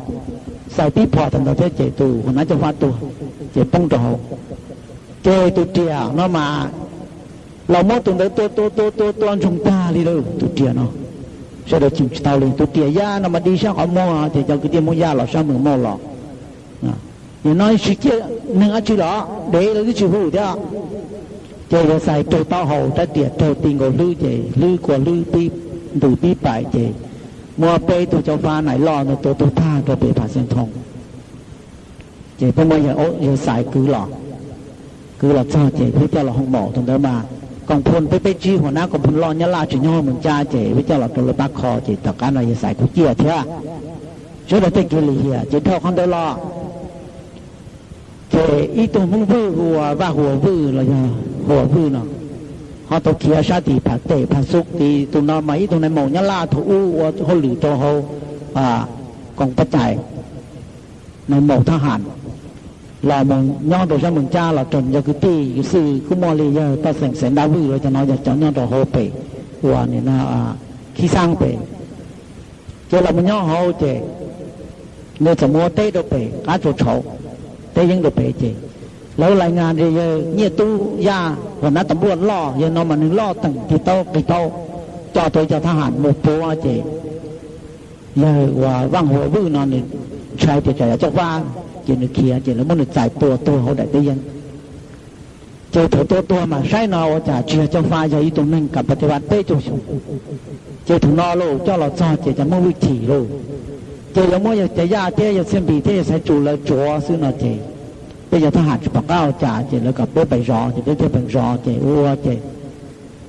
Xais tib phom thaum ntawd thiab ces tus huas nab Cob Fab tuag, ces poob rau hauv. Ces tus riam no mas los muab tus ntawd tua tua tua tua tua ntsoog tag li lawm tus riam no. Sawv daws cheem tsis tau li, tus riam yaj no mas dig sab qhov muag ces cov kwv tij Hmoob Yaj los sab Mws Mauj los. Nim no tsis ciaj neeg dab tsi los dev los twb tsis hu thiab. Ces yawg Xais raug taub hau, rab riam raug ti nkaus hlwb ces hlwb kua hlwb pib ntws pib paim ces muab peb tug Cob Fab nais loj ntawd tua tuag tag rau pem Pham Xees Thoos. Ces peb muab yawg Xais kwv los, kwv los txog ces peb coj los hoo maum. Thaum ntawd mas koom phoo peb peb tsib huas nab koom phoo loj nyob Laj tsis nyob Moos Cab ces peb coj los rau lawv pab kho ces tom qab no yawg Xais kuj ciaj thiab. Sawv daws tej kev lim hiam ces dhau qhov ntawd los ces ib tug Hmoob Vwj hu ua Vaj Huas Vwj los yog Huas Vwj no ho tau khiav sab tim Pham Tem Pham Xub tid. Tus no mas ib tug nais maum nyob Laj thaum ub ua hauj lwm rau hauv koom pab cai, nais maum thab ham los mus nyob rau sab Moos Cab los raws cov kwv tij xwb. Kuj muaj li yawg Toj Xeem Xeem Dab Vwj los cov no yog cov nyob rau hauv pem uas nim no Khib Xaab pem. Ces los mus nyob hauv ces nws txawm mus ua teb rau pem qab tsua tshauv, teb yeeb rau pem ces lawv lais ngas tias yawg Nyiaj Tub Yaj uas nab tom npuaj loj, yawg no mas nws loj teem tig taub qig taub, coj tau cov thab ham mus puav ces yawg uas Vaaj Hua Vwj no nws ntshai tias tsam yog Coj Fab, ces nws khiav ces lawv muab nws txais tua tuag hauv daim teb yeeb. Ces thaum tua tuag mas saib no ua cas tsis yog Coj Fab, yog ib tug neeg kam pas tes vas peb caug xyoo. Ces thaum no lauj coj los txog ces cov Hmoob lwj chim lauj, ces yuav muab yawg Cov Yaj thiab yawg Txhiaj Npis thiab yawg Xaiv Tsu lawv tsuav xwb no ces peb cov thab ham tsis pom qab ua cas ces lawv kom peb pais zov ces peb thiaj pais zov ces ua ua ces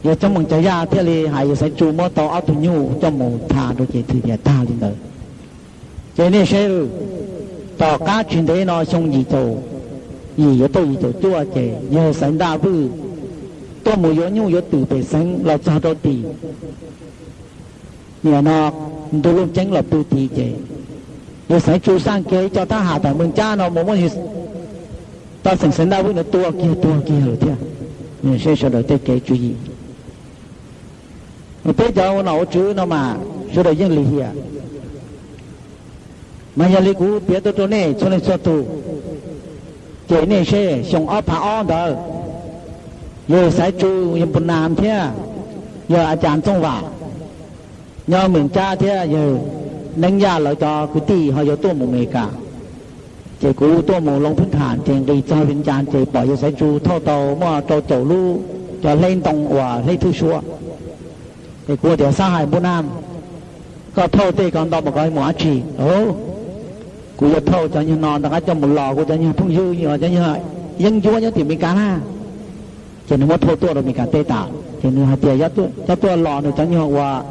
yawg Coob Meem Cov Yaj thiaj li hais yawg Xaiv Tsu muab tau ob tug nyuj coj mus tha rau ces thwm tias tag li ntawd. Ces nej saib, tom qab tsis ntev no xyoo yim caum yim yuav tau yim caum cuaj ces yawg Xaiv Ntaj Vwj tuaj mus yuav nyuj yuav twm pem xeev los txog rau tim, nim no ntug Looj Ceeb los pw tid ces yawg Xaiv Tsu xaj kiag ib co thab ham tom Meeg Cab no mus muab toj xeem Xaiv Ntaj Vwj no tua kiag tuag kiag lawm thiab. Seb sawv daws tej kev tswv yim, peb cov ua nom ua tswv no mas sawv daws yeej lim hiam. Mas yog li kuv piav tuaj rau nej txhua leej txhua tus, ces nej seb xyoo ob phav ob ntawd, yawg Xaiv Tsu, yawg Npus Nas thiab yawg A Cas Txooj Vam nyob Meeg Cab thiab yawg Neeb Yaj lawv cov kwv tij ho yuav tuaj mus Amelikas. Ces kuv tuaj mus Loos Phwb Tham ces nqis txog Vias Cas ces pom yawg Xaiv Tsu thauj tau muaj rau caum lub cov hleb ntoo uas hleb thwj suab. Es kuv tias, Xab Hais Npus Nas, koj thauj tej ko ntau mas koj mus dab tsi? Kuv yuav thauj cov nyuag no rov qab coj mus los kuv cov nyuag phooj ywg, cov nyuag yeeb ncuab nyob tim Amelikas na. Ces nws muab thauj tuaj rau Amelikas teb tas ces nws hais tias, Cov tuaj los nws cov nyuag uas,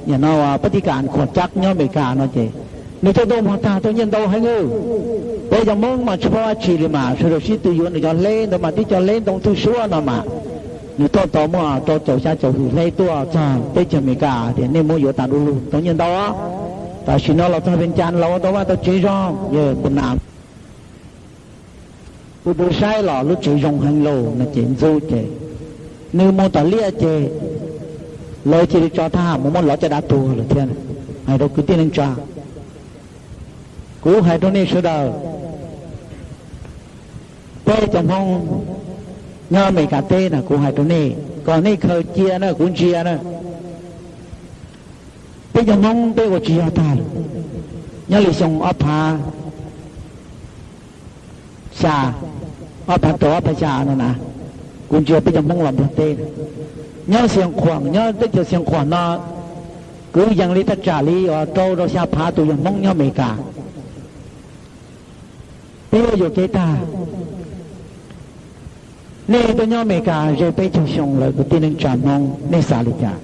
nim no uas pab tij kam khuam cab nyob Amelikas no ces nws coj tuaj muag tag tau nyiaj ntau heev. Peb cov Hmoob mas tsis paub dab tsi li mas sawv daws sib tw yuav nws cov hleb ntawd mas tib co hleb ntoo thwj suab no mas nws thauj tau muaj rau caum xya caum hwm hleb tuaj txog teb chaws Amelikas tias nej muab yuav tas du lug tau nyiaj ntau. Tam sim no los txog Vias Cas los ua tau vaj tau tsev zoo, yawg Npus Nas. Kuv pw saib los lub tsev zoo heev lauj no ces ntxub ces nws mus tom liaj ces lawv cia li tso thab ham mus muab lov caj dab tuag lawm thiab. Hais rau kwv tij neej tsa, kuv hais rau nej sawv daws, peb cov Hmoob nyob Amelikas teb na, kuv hais rau nej kom nej khaws cia na, kuv ntsia na. Peb cov Hmoob peb ua tsis yog tag lawm. Nyob li xyoo ob phav xya, ob phav rau ob phav xya no na, kuv ntsia peb cov Hmoob los Nplog teb, nyob Xiav Khuam, nyob teb chaws Xiav Khuam no, kwv yees li thaj tsam li uas rau rau xya phav tus yog Hmoob nyob Amelikas. Peb yuav yuam kev tag. Nej tuaj nyob Amelikas ze peb caug xyoo lawm kwv tij neej tsa Hmoob, nej xav li cas?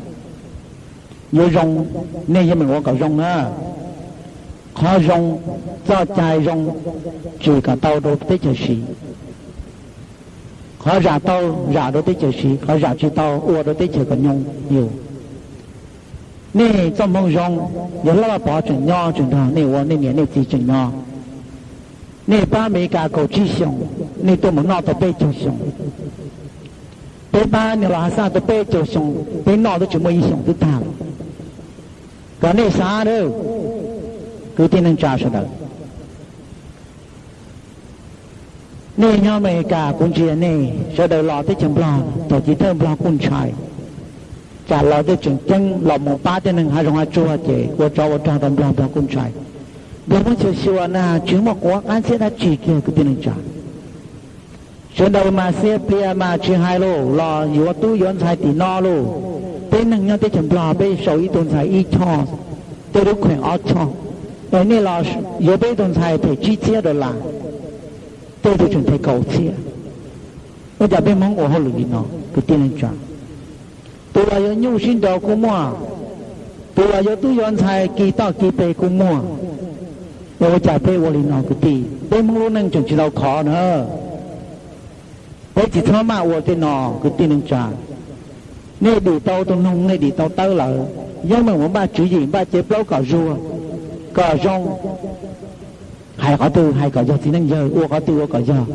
Yuav zoo, nej yeej meem ua kom zoo na. Qhov zoo, txoj cai zoo, tsim kom tau rau teb chaws siv. Qhov zam tau, zam rau teb chaws siv, qhov zam tsis tau, ua rau teb chaws kom nyoo yus. Nej txoj hmoo zoo, yog Hlob Vaj Pov tseem nyob tseem nrog nej ua, nej niam nej txiv tseem nyob. Nej pab Amelikas kaum tsib xyoos, nej tuaj mus noj tau peb caug xyoo. Peb pab niam laus Hav Xaj tau peb caug xyoo, peb noj twb tsis muaj ib xyoos twb tag lawm. Kom nej xav, kwv tij neej tsa sawv daws. Nej nyob Amelikas kuv ntsia nej sawv daws los teb chaws Nplog, thaum chiv thawj Nplog kuj ntshai, tsam los tej tseem ceeb los mus pab tej neeg hav zoov hav tsuag ces ua tsov ua rog rau Nplog, Nplog kuj ntshai. Nplog muab xyuas xyuas na tsis muaj quav qab ntxhiab dab tsi kiag kwv tij neej tsa. Sawv daws mas xiab plias mas tsis hais lauj, los yuav tub yuav ntxhais tim no lauj. Peb neeg nyob teb chaws Nplog peb sau ib tug ntxhais ib choj, tej lub kheem ob choj, es nej los yuav peb tug ntxhais them tsib txhiab dollar, tej tug tseem them kaum txhiab. Ua cas peb Hmoob ua hauj lwm li no kwv tij neej tsa? Tus los yuav nyuj sib nraus kuj muaj, tus los yuav tub yuav ntxhais kis toj kis pes kuj muaj. Ua cas peb ua li no kwv tij? Peb Hmoob lub neej tseem tsis tau khov na. Peb tsis txhob maj ua tej no kwv tij neej tsa. Nej dim tau tus noog, nej dim tau tawb lawm, yeej meem mus npaj tswv yim npaj cev plaub kom zuag, kom zoo. Hais qhov twg hais kom yog txiv neej yawg, ua qhov twg ua kom yog.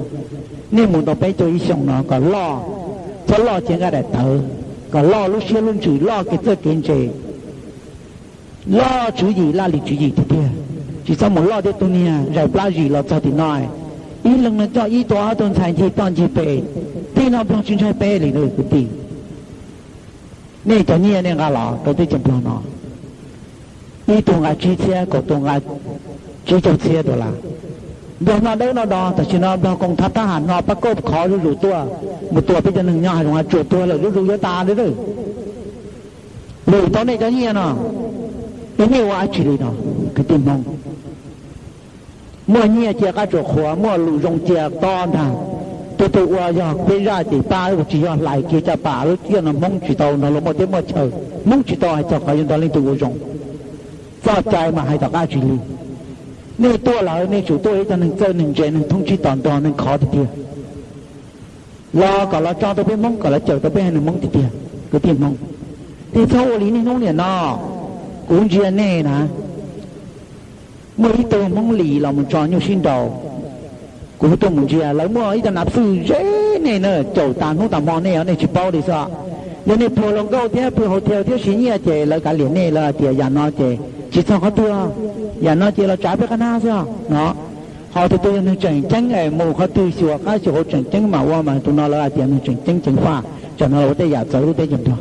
Nej mus tau peb caug ib xyoos no kom loj, txhob loj cia nqaij daim tawv. kom loj lub siab lub ntsws, loj kev txawj kev ntse, loj tswv yim laj lim tswv yim tiag tiag. Tsis txhob mus loj thiab tug niag zais plab zis los txog tim no, ib leeg no coj ib tug ob tug ntxhais ncig toj ncig pes, tej no Nplog tsis ntshai peb li kwv tij. Nej cov nyiaj nej nqa los rau teb chaws Nplog no, ib tug nqa tsib txhiab, kaum tus nqa tsib caug txhiab dollar. Nplog noj dawb noj do, tam sim no Nplog koom thab thab ham no pab kauj khov zuj zus tuaj, mus tua peb cov neeg nyob hav zoov hav tsuag tuag lawm zuj zus yuav tas li lawm. Lwm tau nej cov nyiaj no, es nej ua dab tsi li no? Kwv tij Hmoob, muaj nyiaj cia qab tsuas qhuav, muaj lus zoo cia to ntag. Tus twg ua yog peb zaj ces pab, tsis yog hlais kiag caj pas lub tiaj no Hmoob tsis tau nrog luag muaj teb muaj chaw, Hmoob tsis tau hais txog qhov yuav nrog leej twg ua zoo. Txoj cai mas hais tom qab tsis lig. Nej tuaj lawm nej tsum tuaj ib tug neeg txawj neeg ntse neeg thoob tsib tos nrog neeg khov tiag tiag, los kom los tso tau peb Hmoob, kom los cawm tau peb haiv neeg Hmoob tiag tiag kwv tij Hmoob. Nej txhob ua li niaj hnub niam no, kuv ntsia nej na, muaj ib tug Hmoob Lis los mus tso nyuj sib nraus, kuv tuaj mus ntsia lawv muaj ib co nav xwj zeb nej na, caum tas hnub tas hmo nej os, nej tsis paub li xwb. Yog nej pluag hluas nkauj thiab pw hotel thiab siv nyiaj ces lawv kav liam nej, lawv hais tias yam no ces tsis txog qhov twg, yam no ces los tsav peb qab hnab xwb no. Ho tus twg yog neeg tseem ceeb es mus qhov twg xyuas qab xyuas hauv tseem ceeb mam ua mas tus no lawv hais tias neeg tseem ceeb ceev faj, tsam no los ua tej yam txawv lub teb chaws Nplog.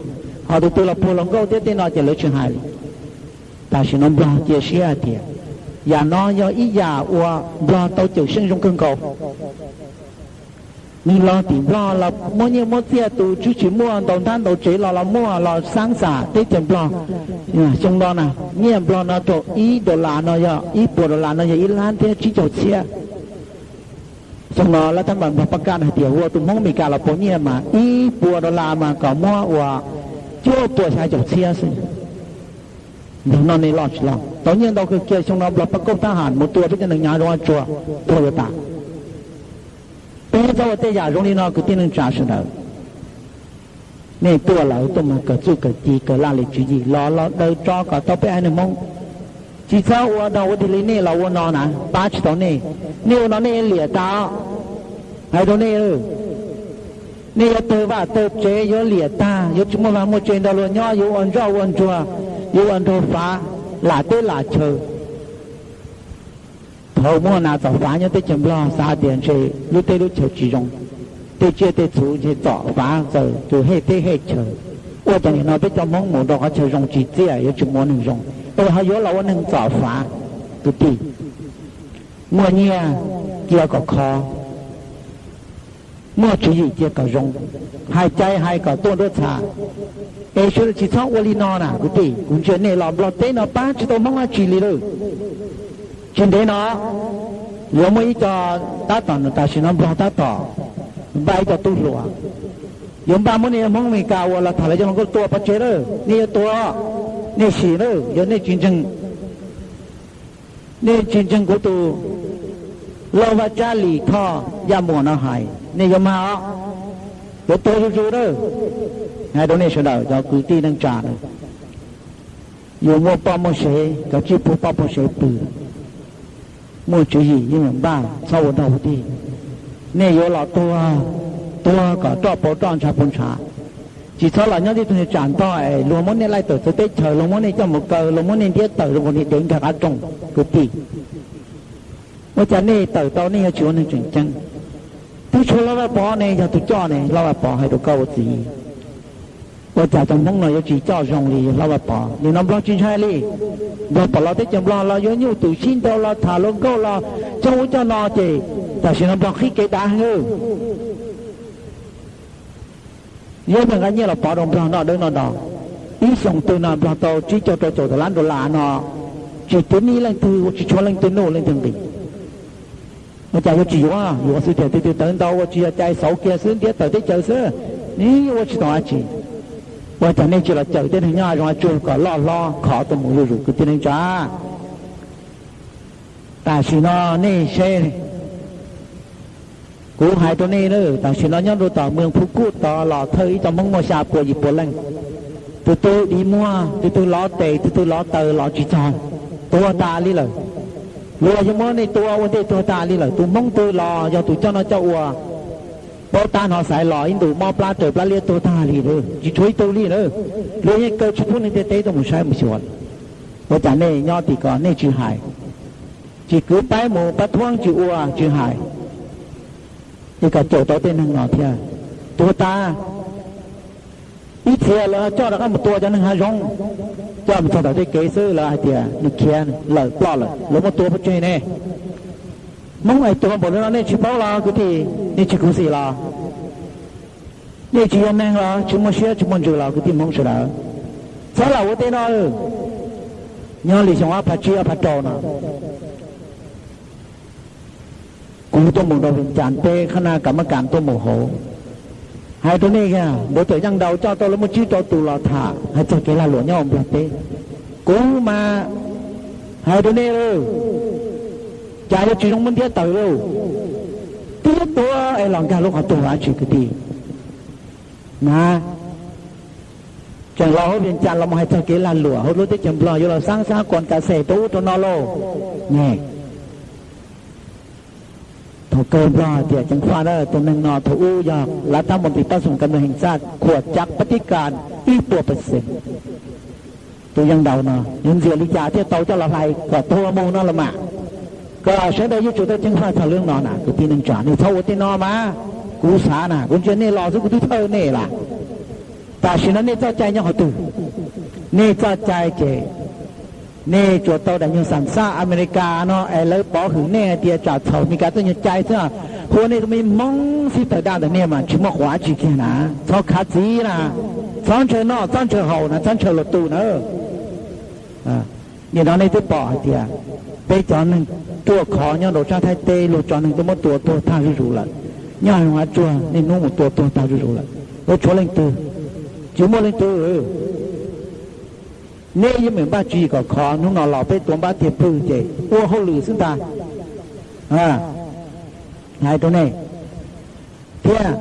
Ho tus twg los pluag hluas nkauj thiab tej no ces lawv tsis hais li. Tam sim no Nplog cia siab hais tias yam no yog ib yam uas Nplog tau cawm seej zoo kawg nkaus. Nws los tim Nplog los muab nyiaj muab txiaj, tus tswv tsis muaj ntaus ntab ntaus tsev los los muaj los xaab xam teb chaws Nplog. Xyoo no na, nyiaj Nplog no rau ib dollar no yog ib puas dollar no yog ib lab thiab tsib caug txhiab. Xyoo no lab thab npas Nplog pab kaj hais tias ua tus Hmoob Meskas los pauv nyiaj mas ib puas dollar mas kom muab ua cuaj puas xya caum txhiab xwb. Nplog noj nej loj tsis loj, tau nyiaj ntau kawg kiag. Xyoo no Nplog pab kauj thab ham mus tua peb cov neeg nyob hav zoov hav tsuag tuag yuav tas. Peb txhob ua tej yam zoo li no kwv tij neej tsa sawv daws. Nej tuaj lawm tuaj mus kawm txuj kawm ci kawm laj lim tswv yim los los daws tso kom tau peb haiv neeg Hmoob. Tsis txhob ua no ua tig li nej los ua no na, pab tsis tau nej. Nej ua no nej liam tas. Hais rau nej, nej yuav tawg vaj tawg tsev, yuav liam tag, yuav tsis muaj vaj muaj tsev nrog luag nyob, yuav ua ntsoj ua ntsuag, yuav ua nraug fav lam teb lam chaw. Thaum muaj nas txom fav nyob teb chaws Nplog xav tias ntshe lub teb lub chaw tsis zoo, tej tsiaj tej txhu ntshe txom fav txaws tus hej teb hej chaw. Ua cas nim no peb cov Hmoob mus rau qhov chaw zoo tsis txiaj, yuav tsis mus ua neeg zoo, es ho yuav los ua neeg txom fav? Kwv tij, muaj nyiaj cia kom khov, muaj tswv yim cia kom zoo, hais cai hais kom tuaj nruab txha. Es sawv daws tsis txhob ua li no na kwv tij. Kuv ntsia nej los Nplog teb no pab tsis tau Hmoob dab tsi li lawm. Tsis ntev no yuav muaj ib co tab tom tam sim no Nplog tab tom npaj ib co tub hluas, yuav npaj muab nej Hmoob Amelikas uas los tham lawv cov hluas nkauj tua pov tseg lawm. Nej yuav tua, nej sim lawm, yog nej tsis ntseeg, nej tsis ntseeg kuv tus Lauj Vaj Tsab Lis Thoj Yaj Muas no hais, nej yuav mag os, yuav tuag zuj zus lawm. Hais rau nej sawv daws cov kwv tij neej tsa na, yus muaj poj muaj sev, koj tsij pub poj pub sev pw. Muaj tswv yim yeej meem npaj, txhob ua dog ua dig. Nej yuav los tuag, tuag kom roj pau roj ntshav pau ntshav. Tsis txhob los nyob tib tug niag tsam ntog es luag muab nej laij tawm txawv teb chaws, luag muab nej coj mus kaw, luag muab nej ntiab tawm zoo nkaus niag dev nkag qab rooj. Kwv tij, ua cas nej tawm tau nej yuav tsis ua neeg tseem ceeb? Twb tshuav Hlob Vaj Pov ne yog tus coj ne, Hlob Vaj Pov hais rau koj ua txiv. Ua cas cov Hmoob no yuav tsis coj zoo li Hlob Vaj Pov? Nim no Nplog tsis ntshai li. Nplog pom los teb chaws Nplog los yuav nyuj twm sib nraus los tham luag nkauj los coj ub coj no ces tam sim no Nplog qhib kev dav heev. Yuav meem nqa nyiaj los pov rau Nplog noj dawb noj do. Ib xyoos twg no Nplog tau tsib caug rau caum tawm lab dollar no, tsis twv nij leej twg, tsis tshuav leej twg nuj leej twg nqis. Ua cas yuav tsis yuav? Yuav xwb tiag, twg twg tawv ntau ua tsis yog cai xauv kiag xwb, ntiab tawm teb chaws xwb, nws ua tsis tau dab tsi. Ua cas nej tsis los cawm tej neeg nyob zoo tsuag kom loj hlob khov tuaj mus zuj zus kwv tij neej tsa? Tam sim no nej seb, kuv hais rau nej na, tam sim no nyob rau tom Mws Phu Kuj tod los thawj ib co Hmoob muaj xya puas yim puas leej. Tus twg dim muag, tus twg lov tes, tus twg lov taw los tsis txog, tuag tas li lawm. Luag yuav muab nej tua ua ntej tuag tas li lawm. Tus Hmoob twg los yog tus coj noj coj ua, Paub tab hnov xaiv los ib ntus mob plab raws plab liab tuag tag li lawm, tsis tshuav ib tug li na. Luag yeej kaw tsis pub neeg ntiaj teb tuaj mus saib mus xyuas. Ua cas nej nyob tim ko nej tsis hais, tsis kwv paib mus pab thuab tsis ua tsis hais, es kom caum tau tej neeg no thiab. Tuag tas, ib txhia lawv coj rov qab mus tua cov neeg hav zoov, coj mus txog tom tej kev xwb lawv hais tias nws khiav lawm ploj lawm, lawv muab tua pov tseg ne. Hmoob es tuag npaum li no nej tsis paub los kwv tij, nej tsis khuv xim los? Nej tsis yog neeg los tsis muaj siab tsis muaj ntsws los kwv tij Hmoob sawv daws? Txhob lam ua tej no. Nyob li xyoo ob phav tsib ob phav rau no, kuv tuaj mus rau Vias Cas, peb qhab nab kam mab kam tuaj mus hauv, hais rau nej, Npawg Tawm Yeej Nraus coj tau lawv muaj tsib rau tus los tham hais txog kev lag luam nyob hauv Nplog teb. Kuv mas hais rau nej, cas yuav tsis zoo muab ntiab tawm lauj? Twb tuag es los nkag lub qhov tuag dab tsi kwv tij na? Tseem los hauv Vias Cas los mus hais txog kev lag luam hauv lub teb chaws Nplog, yuav los xab xab kuas kas xes rau ub rau no lauj ne. Thaum kawg Nplog hais tias ceev faj na, tus neeg no thaum ub yog lav tab npoo tis pab xoom kas mus heev xaj khuam cav pab tib kas ib puas pawv xees. Tus Yeej Nraus no yuav ntxias li cas thiaj tau coj los hlais kom tuag mus no los mas, kom sawv daws yuav tsum tau ceev faj txog lub no na kwv tij neej tsa. Nej txhob ua tej no mas, kuv xav na kuv ntsia nej los xwb kuv twb thawj nej lawm. Tam sim no nej txoj cai nyob qhov twg? Nej txoj cai ces nej tsuas tau daim nyuag xam xaj Amelikas no es lawv pov hwm nej hais tias tsam txhaum Amelikas txoj nyuag cai xwb. Hu ua nej tus me Hmoob xib tawm daj ntawm nej mas tsis muaj quav dab tsi kiag na. Txhob khav txiv na, txhob ntshaw noj txhob ntshaw haus na, txhob ntshaw luag tu na. Nim no nej twb pom hais tias peb cov neeg ruaj khov nyob rau sab Thaib teb luag tso neeg tuaj muab tua tuag tag zuj zus lawm. Nyob hav zoov hav tsuag niaj hnub mus tua tuag tag zuj zus lawm, yuav tshuav leej twg? Tsis muaj leej twg. Nej yeej meem npaj tswv yim kom khov, hnub no los peb tuav npab tiag pwg ces ua hauj lwm xwb ntag. Hais rau nej thiab,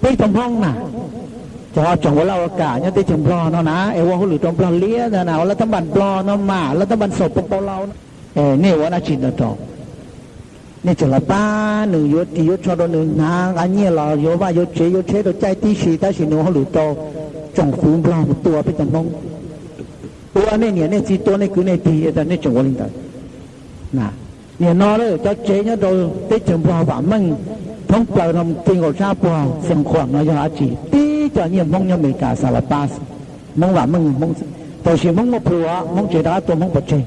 peb cov Hmoob na, cov tseem ua laj ua kam nyob teb chaws Nplog no na, es ua hauj lwm rau Nplog liab ntag na, ua laj tab npas Nplog no mas, laj tab npas xaum pau pau laus no, nej ua dab tsi ntawd rau? Nej tseem los pab nws yuav ris yuav tsho rau nws, hnav nqa nyiaj los yuav vaj yuav tsev yuav tsheb rau caij tib si, tab sis nws ua hauj lwm rau tsoom fwv Nplog mus tua peb cov Hmoob, tua nej niam nej txiv, tua nej kwv nej tij, nej tseem ua li ntawd. Nim no cov tsev nyob rau teb chaws Nplog vam meej thoob plaws no, ti nkaus sab puag Xeev Khuam no yog dab tsi? Tib co nyiaj Hmoob nyob Amelikas xas las pas, Hmoob vam meej Hmoob, tab sis Hmoob muaj plhus, Hmoob tsev rov qab tua Hmoob pov tseg.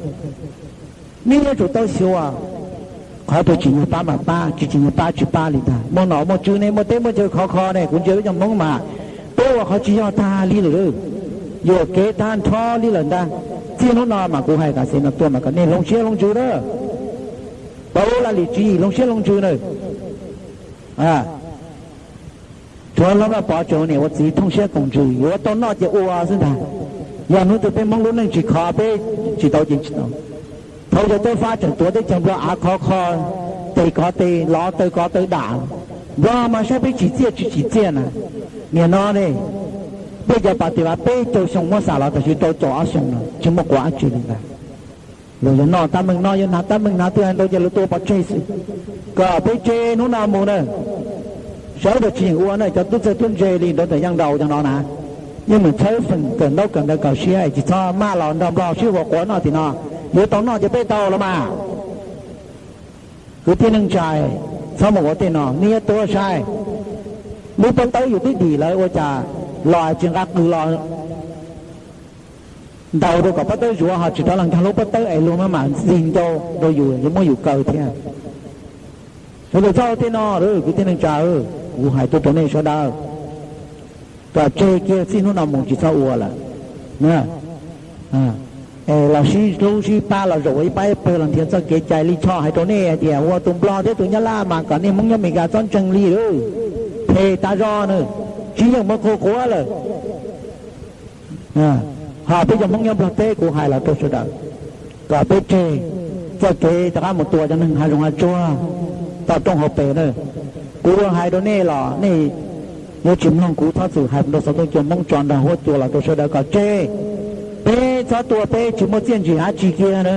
Nej yuav tsum tau xyuas, qhov twg tsim nyog pab mas pab, tsis tsim nyog pab tsis pab li ntag. Muaj nom muaj tswv ne, muaj teb muaj chaw khov kho ne, kuv ntsia peb cov Hmoob mas peb ua qhov tsis yog tag li lawm, yuam kev tag nrho li lawm ntag. Txij hnub no mas kuv hais kam xev no tuaj mas kom nej hloov siab hloov ntsws na, tau laj lim tswv yim hloov siab hloov ntsws na. Tsuav hlob Vaj Pov tseem ua niam ua txiv thooj siab koom ntsws, yuav tau noj ces ua xwb ntag. Yog hnub twg peb Hmoob lub neej tsis khov, peb tsis tau ces tsis tau. Thaum yog Cawm Fab tseem tuav teb chaws Nplog av khov kho, tes kov tes, lov taw kov taw dam, Nplog mas saib peb tsim txiaj tsis tsim txiaj na. Nim no ne, peb cov pas tis vas peb caug xyoo muab xam los tam sim rau caum ob xyoo no tsis muaj quav dab tsi li ntag. Luag yuav noj tab meeg noj, yuav hnav tab meeg hnav, twb hais ntau ces luag tua pov tseg xwb. Kom peb tseg hnub no mus na, sawv daws tsis yeem ua na, cov tub txawj tub ntse li Npawg Tawm Yeej Nraus cov no na, yeej meem txhawb feem kawm ntaub kawm ntawv kawm siab es tsis txhob maj los nrog Nplog sib huas quav noj tim no. Yuav tau noj ces peb tau los mas. Kwv tij neej tsa, txhob mus ua tej no, nej yuav tuag sai. Lub pob tawb yus twb dim lawm ua cas los tsis nqa qws los ntaus rau kom pob tawb zuav ho tsis rov los nkag lub pob tawb es luag maj mam ntxig ncau rau yus, yuav muab yus kaw thiab. Sawv daws txhob ua tej no, kwv tij neej tsa, kuv hais tuaj rau nej sawv daws, kom tseg kiag, txij hnub no mus tsis txhob ua lawm. Es los sib hlub sib pab los zaum ua ib pab ib pawg los nrhiav txoj kev cai li Choj hais rau nej hais tias ua tus Nplog thiab tus Nyab Laj mas kom nej Hmoob nyob Amelikas txhob ntseeg li lawm, phem tas zog na, tsis yeej muaj qhua quav lawm. Ho peb cov Hmoob nyob Nplog teb kuv hais los rau sawv daws, kom peb tseg txoj kev rov qab mus tua cov neeg hav zoov hav tsuag toj roob hauv pes na. Kuv hais rau nej los nej yuav tsis mloog, kuv thov txim hais rau xov tooj cua Hmoob tso nrog huab cua los rau sawv daws kom tseg. Peb txhob tua peb tsis muaj txiaj ntsig dab tsi kiag na.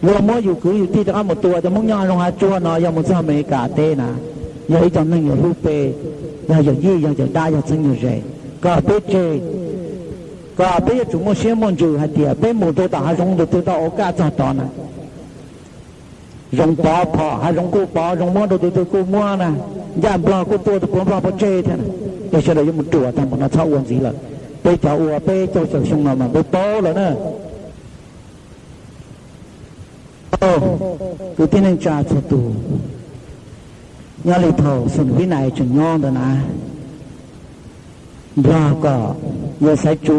Luag muab yus kwv yus tij rov qab mus tua cov Hmoob nyob hav zoov hav tsuag no yog mus txog Amelikas teb na, yog ib co neeg yuav hlub peb, yog yawm yij, yog yawm dab, yog txheeb yawg ze, kom peb tseg, kom peb yuav tsum muaj siab muaj ntsws hais tias peb mus rau tom hav zoov ntawd twb tau ua kaj txog tod na. Zoov pov phom, hav zoov kuj pov, zoov muab rau tus twg kuj muab na, ncaj nplog kuj tuaj tus puav nplog pov tseg thiab na. Es sawv daws yuav mus ruam tag mus no txhob ua ntxiv lawm. Peb cov ua peb caug xyoo no mas peb paub lawm na. Kwv tij neej tsa txhua tus, nyob li thaum Xum Vib Nais tseem nyob ntawd na, nrog kom yawg Xaiv Tsu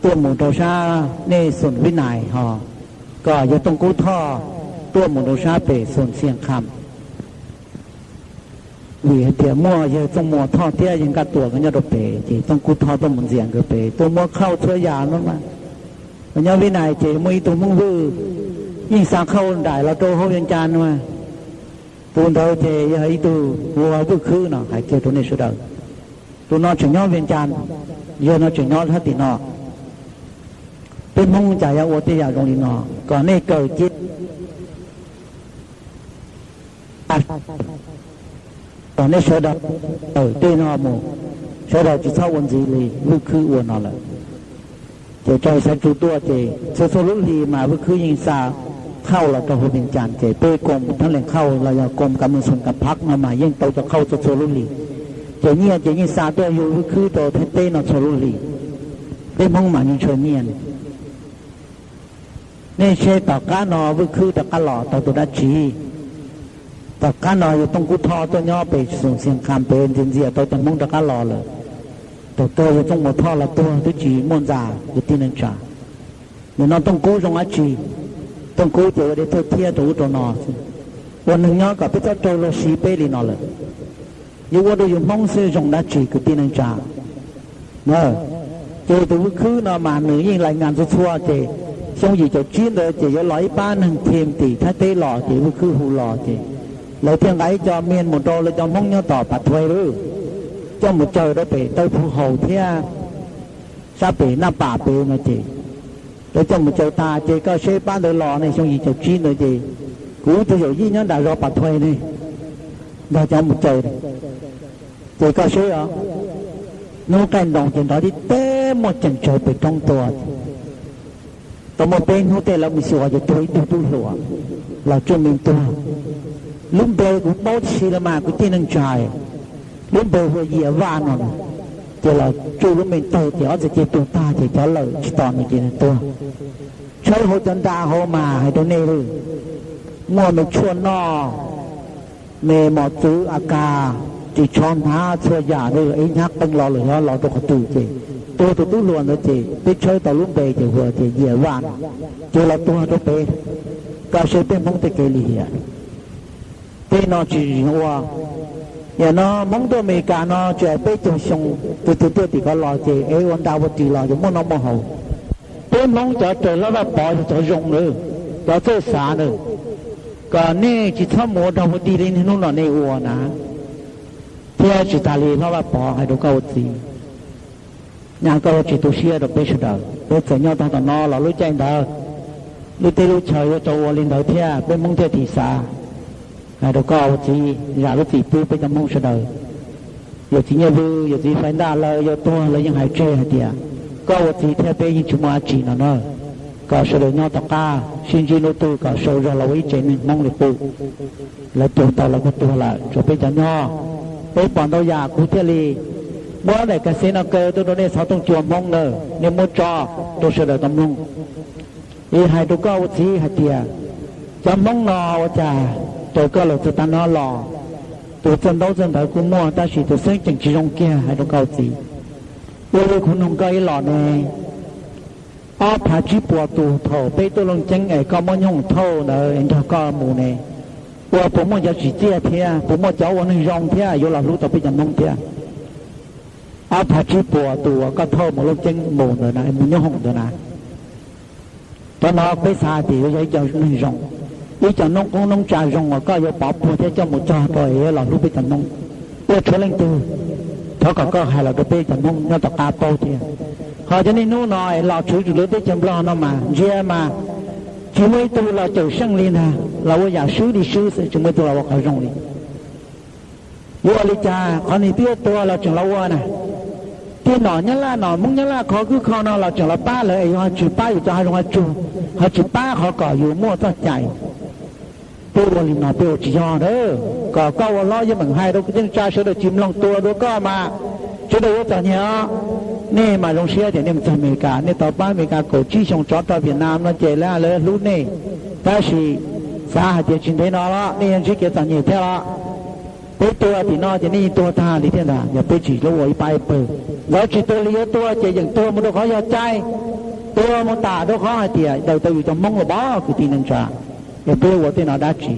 tuaj mus rau sab nej Xum Vib Nais ho, kom yawg Tooj Kub Thoj tuaj mus rau sab pem Xum Xias Kham. Vim hais tias muaj yawg Txooj Muas Thoj thiab yawg Nkaj Tuam nkawd nyob rau pem, ces Tooj Kub Thoj tuaj mus ntxias nkawd pem, tuaj muab qhauj txhua yam no mas. Nyob Vib Nais ces muaj ib tug Hmoob Vwj yeej xa qhauj nraim los rau hauv Vias Cas no mas. Tus ntawd ces yog ib tug hu ua Vwj Khwb no, hais kiag rau nej sawv daws. Tus no tseem nyob Vias Cas, yawg no tseem nyob sab tim no. Peb Hmoob cas yuav ua tej yam zoo li no, kom nej kawm cia kom nej sawv daws tawm tej no mus, sawv daws tsis txhob ua ntxiv li Vwj Khwb ua no lawm. Ces tso Xaiv Tsu tuaj ces txhua txhua lub hlis mas Vwj Khwb yeej xa qhauj los rau hauv Vias Cas, ces peb koom thab lees qhauj los yog koom kav mees xoom kav phab no mas yeej tau cov qhauj txhua txhua lub hlis. Ces nyiaj ces yeej xa tuaj yug Vwj Khwb rau Thaib teb no txhua lub hlis. Peb Hmoob mas yeej ntshaw nyiaj. Nej saib tom qab no Vwj Khwb rov qab los tau tus dab tsi? Tom qab no yawg Tooj Kub Thoj tuaj nyob pem Xum Xias Kham pem ntxias ntxias tau cov Hmoob rov qab los lawm. Thaum kawg yawg Txooj Muas Thoj los tuag twb tsis muaj ntxa, kwv tij neej tsa. Nim no Tooj Kub zoo dab tsi? Tooj Kub ces ua dej thawj thiab rau ub rau no xwb. Ua neeg nyob kom peb txhob raug luag siv peb li no lawm. Yuav ua rau yus Hmoob xwb zoo dab tsi kwv tij neej tsa? Ces tus Vwj Khwb no mas nws yeej lais nkas txhua txhua ces xyoo yim caum tsib ntawd ces yuav los ib pab neeg thim tim Thaib teb los ces Vwj Khwb hu los ces lawv thiaj nqa ib co mias mus rau lawv cov Hmoob nyob tom Pas Thuais lawm, coj mus caw rau pem Taw Phu Haus thiab sab pem Naj Pam pem no ces lawv coj mus caw tas ces koj seb pab ntawd los ne, xyoo yim caum tsib ntawd ces kuv tus yawm yij nyob nram zos Pas Thuais ne, nrog cov mus caw. Ces koj seb os, hnub qaij nroos ces nrov tib teb muaj ceem tsawv pem roob tuaj. Tau muaj peb hnub tej lawv mus xyuas ces tuag ib tug tub hluas, los tsuj me tuag. Lub npe kuv paub tib si los mas kwv tij neej tsa, lub npe hu ua Yias Vaj no. Ces los tsuj lub me tawg ces ob txhais ceg tuag tag ces cov lawm tsis tos nws ces nws tuag. Tshawb hauv cov nra hauv mas hais rau nej lawm, muaj me tshuaj noj, me mos txwv a kas, ris tsho hnav txhua yam li, ib hnyav qeej los lawm xyov los rau qhov twg ces tuag tus tub hluas ntawd ces peb tshawb tau lub npe ces hu tias Yias Vaj no, ces los tuag rau pem. Koj saib peb Hmoob tej kev lim hiam. Tej no tsis ua. Yam no Hmoob tuaj Amelikas no tsis hais peb caug xyoo, tus twg tuaj tim ko los ces es ua nra ua ris los yuav muaj noj muaj haus. Peb Hmoob cov raws Hlob Vaj Pov yog cov zoo lawm, cov txawj xav lawm, kom nej tsis txhob mus ua dog ua dig li niaj hnub no nej ua na. Thiab tsis tas li Hlob Vaj Pov hais rau koj ua txiv, nyaj koj ua tsis tu siab rau peb sawv daws. Peb txawm nyob tag tom no los lub caij ntawd, lub teb lub chaw yuav tau ua li ntawd thiab peb Hmoob thiaj thim xav. Hais rau koj ua txiv, zam lub txim pub peb cov Hmoob sawv daws. Yawm txiv Nyiaj Vwj, yawm txiv Fais Ntaj lawv yuav tuag lawv yeej hais tseg hais tias koj ua txiv thiab peb yeej tsis muaj dab tsi no na. Kom sawv daws nyob tom qab sib ntsib hnub twg kom sau zog los ua ib tsev neeg Hmoob li qub. Lawv tuag tau lawv kuj tuag lawm, tshuav peb cov nyob. Peb pom ntau yam kuv thiaj li muab daim ka xev no kaw tuaj rau nej xov tooj cua Hmoob na, nej muab tso rau sawv daws tau mloog. Es hais rau koj ua txiv hais tias cov Hmoob no ua cas raws koj lawm txog tav no los, tus txawj ntaub txawj ntawv kuj muaj tab sis tus xeeb tseem tsis zoo kiag, hais rau koj ua txiv. Ua li kuv nug koj ib los ne, ob phav tsib puas tus thaum peb tuaj Looj Ceeb es koj muab nyooj thauj ntawd es nrog koj mus ne, ua puas muaj cov tsim txiaj thiab puas muaj cov ua neeg zoo thiab yuav los hlub tau peb cov Hmoob thiab? Ob phav tsib puas tus uas koj thauj mus Looj Ceeb mus ntawd na, mus nyob hoom ntawd na, cov no peb xav tias yuav yog ib co neeg zoo, ib co noob qoob noob tsa zoo uas koj yuav pov puag thiab coj mus cog rau es yuav los hlub peb cov Hmoob. Ua tshuav leej twg, thov kom koj hais los rau peb cov Hmoob nyob tom qab paub thiab. Ho cov niaj hnub no es los tshwv tsuas lub teb chaws Nplog no mas ntsia mas tsis muaj ib tug los cawm seej li ntag, los ua yam swb li swb xwb, tsis muaj ib tug los ua qhov zoo li. Ua li cas qhov no twb yuav tuag los tseem los ua na? Tej nom Nyab Laj, nom Hmoob Nyab Laj khov kwb kho no los tseem los pab lawv es yus ho tsis pab yus cov hav zoov hav tsuag, ho tsis pab qhov kom yus muaj txoj cai. Peb ua li no peb ua tsis yog na. Kom koj ua hlob yeej meem hais rau kwv tij neej tsa sawv daws tsis mloog, tuag dua koj mas sawv daws yuav txom nyem os. Nej mas zoo siab tias nej mus txog Amelikas, nej tau pab Amelikas kaum tsib xyoo tsov rog Vietnam no ces lawv hlub nej. Tab sis xav hais tias tsis ntev no los nej yuav ntsib kev txom nyem thiab los. Peb tuag tim no ces nej yeej tuag tag li thiab ntag, yog peb tsis hlub ua ib pab ib pawg. Ntxov tsis tuag li yuav tuag ces yeem tuag mus rau qhov yog cai, tuag mus tas rau qhov hais tias daws tau yus cov Hmoob los pov kwv tij neej tsa. Es peb ua tej no dab tsi?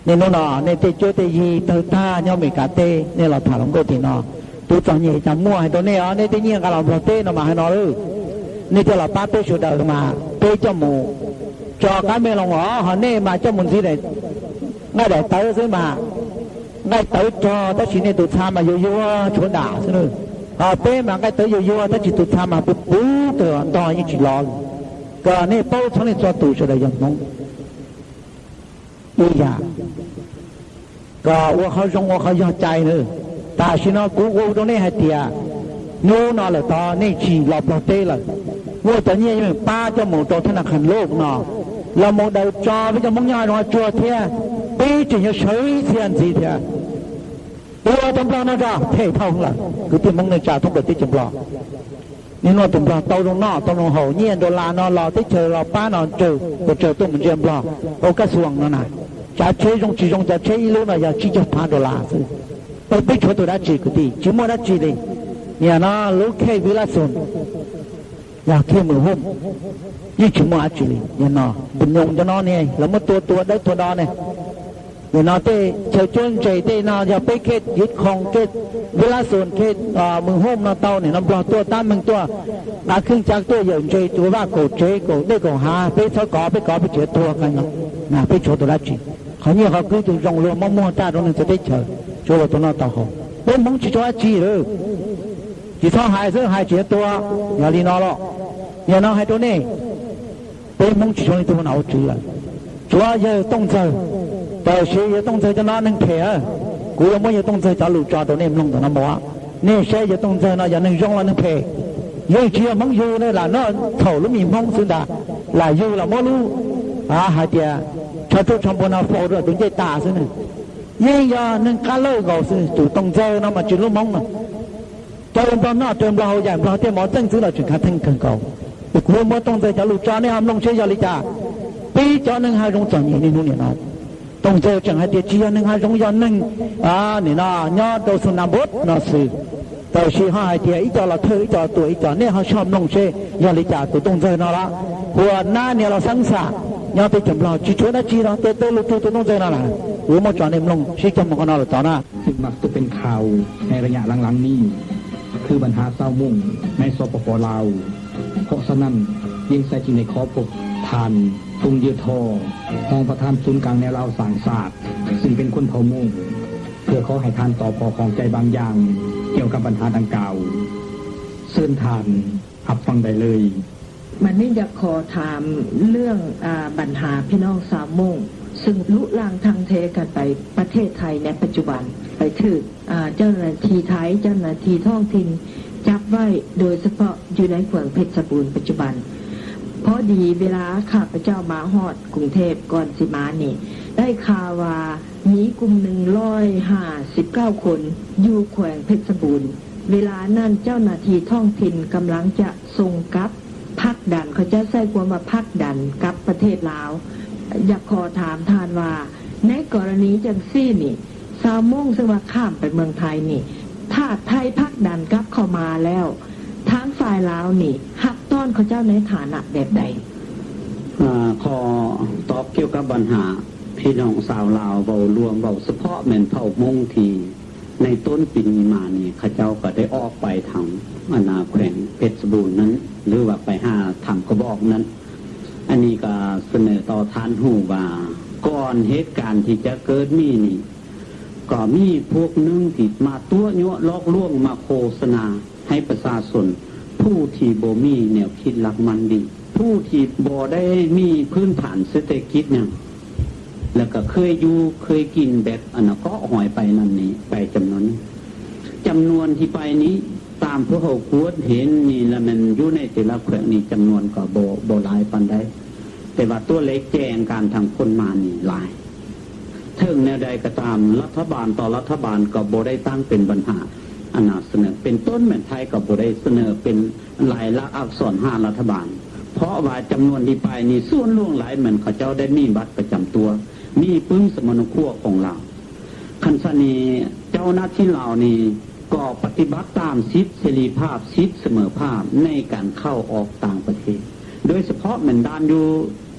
Nej hnub no nej tej cuab tej yig tawg tag nyob Amelikas teb, nej los tham hluas nkauj tim no. Tus txom nyem cas muaj hais rau nej os, nej tej nyiaj nqa los Nplog teb no mas hais no lawm. Nej coj los pab peb sawv daws mas peb coj mus tso qab mej loo os, ho nej mas coj mus ntxiv nqaij daim tawv xwb mas. Nqaij tawv rog tab sis nej tus txha mas yuag yuag tshuav dam xwb na. Ho peb mas nqaij tawv yuag yuag tab sis tus txha mas puv puv kawg, ntog yeej tsis lov li. Kom nej paub txhua leej txhua tus sawv daws yog Hmoob ib yam, kom ua qhov zoo ua qhov yog cai na. Tam sim no kuv ua rau nej hais tias hnub no lawm tod nej tsis los Nplog teb lawm, muaj cov nyiaj yeej pab coj mus rau thab na khas loj no, los mus daws tso peb cov Hmoob nyob hav zoov hav tsuag thiab, peb tseem yuav sawv ib txhia ntxiv thiab. Ua cov Nplog no tso phem dhau lawm kwv tij Hmoob neej tsa thoob plaws teb chaws Nplog. Niaj hnub no tus Nplog tau zoo noj tau zoo haus, nyiaj dollar no los teb chaws los pab no tsawg pes tsawg tuaj mus ntsia Nplog hauv kab xuas no na. Tsav tsheb zoo tsis zoo, cov tsheb ib lub no yog tsib caug phav dollar xwb. Es peb tshuav tus dab tsi kwv tij? Tsis muaj dab tsi li. Niaj no lub khej Vila Soos, yog khej Mws Hom, yeej tsis muaj dab tsi li. Niaj no tus nyoos cov no ne los muab tua tua dawb tua do ne. Nim no tej chaw cuab ntses tej no yog peb khej Yij Khoos, khej Vila Soos, khej Mws Hom no tau nim no Nplog tuaj tab meeg tuaj nqa kheej ca tuaj yawm ntses tua vaj kaum tsev kaum dej kaum hav, peb txhob kov, peb kov peb tseem tuag qee no. Peb tshuav tus dab tsi? Qhov nyiaj qhov kub tus zoo luag muab muag raj rau neeg txhua teb chaws, tsuav luag tau noj tau haus. Peb Hmoob tsis tshuav dab tsi lawm. Tsis txhob hais xwb, hais tsis tuag. Yog li no los, yog no hais rau nej, peb Hmoob tsis tshuav leej twg ua nom ua tswv lawm, tshuav yawg Tooj Ntxawg. Tab sis yawg Tooj Ntxawg cov no neeg phem, kuv yuav muab yawg Tooj Ntxawg cov lus tso rau nej mloog ntawm no mus. Nej saib yawg Tooj Ntxawg no yog neeg zoo los neeg phem? Yeej tsis yog Hmoob yug, lam noj txhaum lub mis Hmoob xwb ntag. Lam yug los muab lub, hais tias tsho ruaj tsho npua no faus rau tus ncej tas xwb ne. Yeej yog neeg qab lawj nkaus xwb, tus Tooj Ntxawg no mas tsis lub Hmoob no. Raws Nplog noj raws Nplog haus, yaim Nplog tej mov txeej xwb los tseem khav theeb kawg nkaus. Es kuv yuav muab Tooj Ntxawg cov lus tso nej ho mloog seb yog li cas. Peb cov neeg hav zoov txom nyem niaj hnub niam no, Tooj Ntxawg tseem hais tias tsis yog neeg hav zoov, yog neeg nim no nyob rau Xus Nas Npub no xwb. Tab sis ho hais tias ib co los thawj, ib co los tuam, ib co, nej ho soj mloog seb yog li cas. Tus Tooj Ntxawg no los hu ua Nab Nias Los Xeeb Xam, nyob teb chaws Nplog, tsis tshuav dab tsi rau tej tej lus rau tus Tooj Ntxawg no lawm. Kuv yuav muab tso nej mloog sib cog mus qhov no lawm tod na.ซึ่งมักตกเป็นข่าวในระยะหลังๆนี้ คือปัญหาชาวมงในสปป.ลาว เพราะฉะนั้น เวียงไซจึงได้ขอพบท่าน ทุงเยือทอ รองประธานศูนย์กลางแนวลาวสร้างชาติ ซึ่งเป็นคนเผ่ามง เพื่อขอให้ท่านตอบข้อข้องใจบางอย่างเกี่ยวกับปัญหาดังกล่าว เชิญท่านรับฟังได้เลย บัดนี้อยากขอถามเรื่องอาบัญหาพี่น้องชาวมง ซึ่งลุล่างทังเทกันไปประเทศไทยในปัจจุบัน ไปถูกอ่าเจ้าหน้าที่ไทย เจ้าหน้าที่ท้องถิ่นจับไว้ โดยเฉพาะอยู่ในแขวงเพชรบูรณ์ปัจจุบัน พอดีเวลาข้าพเจ้ามาฮอดกรุงเทพฯก่อนสิมานี่ ได้ข่าวว่ามีกลุ่มหนึ่งร้อยห้าสิบเก้าคนอยู่แขวงเพชรบูรณ์ เวลานั้นเจ้าหน้าที่ท้องถิ่นกำลังจะส่งกลับ ผลักดัน เขาเจ้าใช้ความว่าผลักดันกลับประเทศลาว อยากขอถามท่านว่า ในกรณีจั่งซี้นี่ ชาวมงซึ่งว่าข้ามไปเมืองไทยนี่ ถ้าไทยผลักดันกลับเข้ามาแล้ว ทางฝ่ายลาวนี่ รับต้อนเขาเจ้าในฐานะแบบใด ข้อตอบเกี่ยวกับปัญหาพี่น้องชาวลาว เว้ารวม เว้าเฉพาะแม่นเผ่ามงที่ในต้นปีนี้มานี่ เขาเจ้าก็ได้ออกไปทางอันนาแขวงเพชรบูรณ์นั้น หรือว่าไปหาถ้ำกระบอกนั้น อันนี้ก็เสนอต่อท่านฮู้ว่า ก่อนเหตุการณ์ที่จะเกิดมีนี่ ก็มีพวกหนึ่งที่มาตั๋วยั่วหลอกลวง มาโฆษณาให้ประชาชน ผู้ที่บ่มีแนวคิดหลักมั่นดี ผู้ที่บ่ได้มีพื้นฐานเศรษฐกิจหยัง แล้วก็เคยอยู่เคยกินแบบอันน่ะเกาะหอยไปนั่นนี่ไปจำนวนหนึ่ง จำนวนที่ไปนี้ ตามพวกเขากวดเห็นนี่ แล้วมันอยู่ในแต่ละแขวงนี่ จำนวนก็บ่บ่หลายปานใด แต่ว่าตัวเลขแจ้งการทางคนมานี่หลาย ถึงแนวใดก็ตาม รัฐบาลต่อรัฐบาลก็บ่ได้ตั้งเป็นปัญหา อันน่ะเสนอ เป็นต้นแม่นไทยก็บ่ได้เสนอเป็นลายลักษณ์อักษรห้ารัฐบาล เพราะว่าจำนวนที่ไปนี่ ส่วนหลวงหลายแม่นเขาเจ้าได้มีบัตรประจำตัว มีปึ้มสมณครัวของลาว คันซั้นนี่ เจ้าหน้าที่ลาวนี่ ก็ปฏิบัติตามสิทธิเสรีภาพ สิทธิเสมอภาพในการเข้าออกต่างประเทศ โดยเฉพาะแม่นด้านอยู่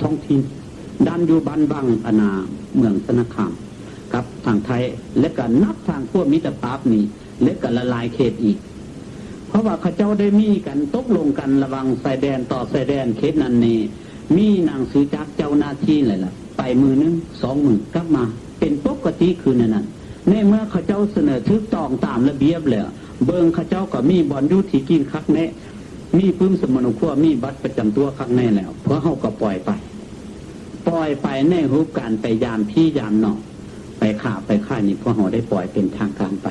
ท้องถิ่น ด้านอยู่บ้านบัง อันน่ะ เมืองสะหน้าคาม กับทางไทย และก็นับทางพวกมิตรภาพนี่ และก็หลายๆเขตอีก เพราะว่าเขาเจ้าได้มีการตกลงกันระหว่างชายแดนต่อชายแดนเขตนั้นนี่ มีหนังสือจากเจ้าหน้าที่เลยล่ะ ไปมือหนึ่งสองมื้อกลับมา เป็นปกติคือแนวนั้น ในเมื่อเขาเจ้าเสนอถูกต้องตามระเบียบแล้ว เบิ่งเขาเจ้าก็มีบ่อนอยู่ที่กินคักแน่ มีปึ้มสมณครัว มีบัตรประจำตัวคักแน่แล้ว พวกเฮาก็ปล่อยไป ปล่อยไปในรูปการไปยามพี่ยามน้อง ไปค้าไปขายนี่ พวกเฮาได้ปล่อยเป็นทางการไป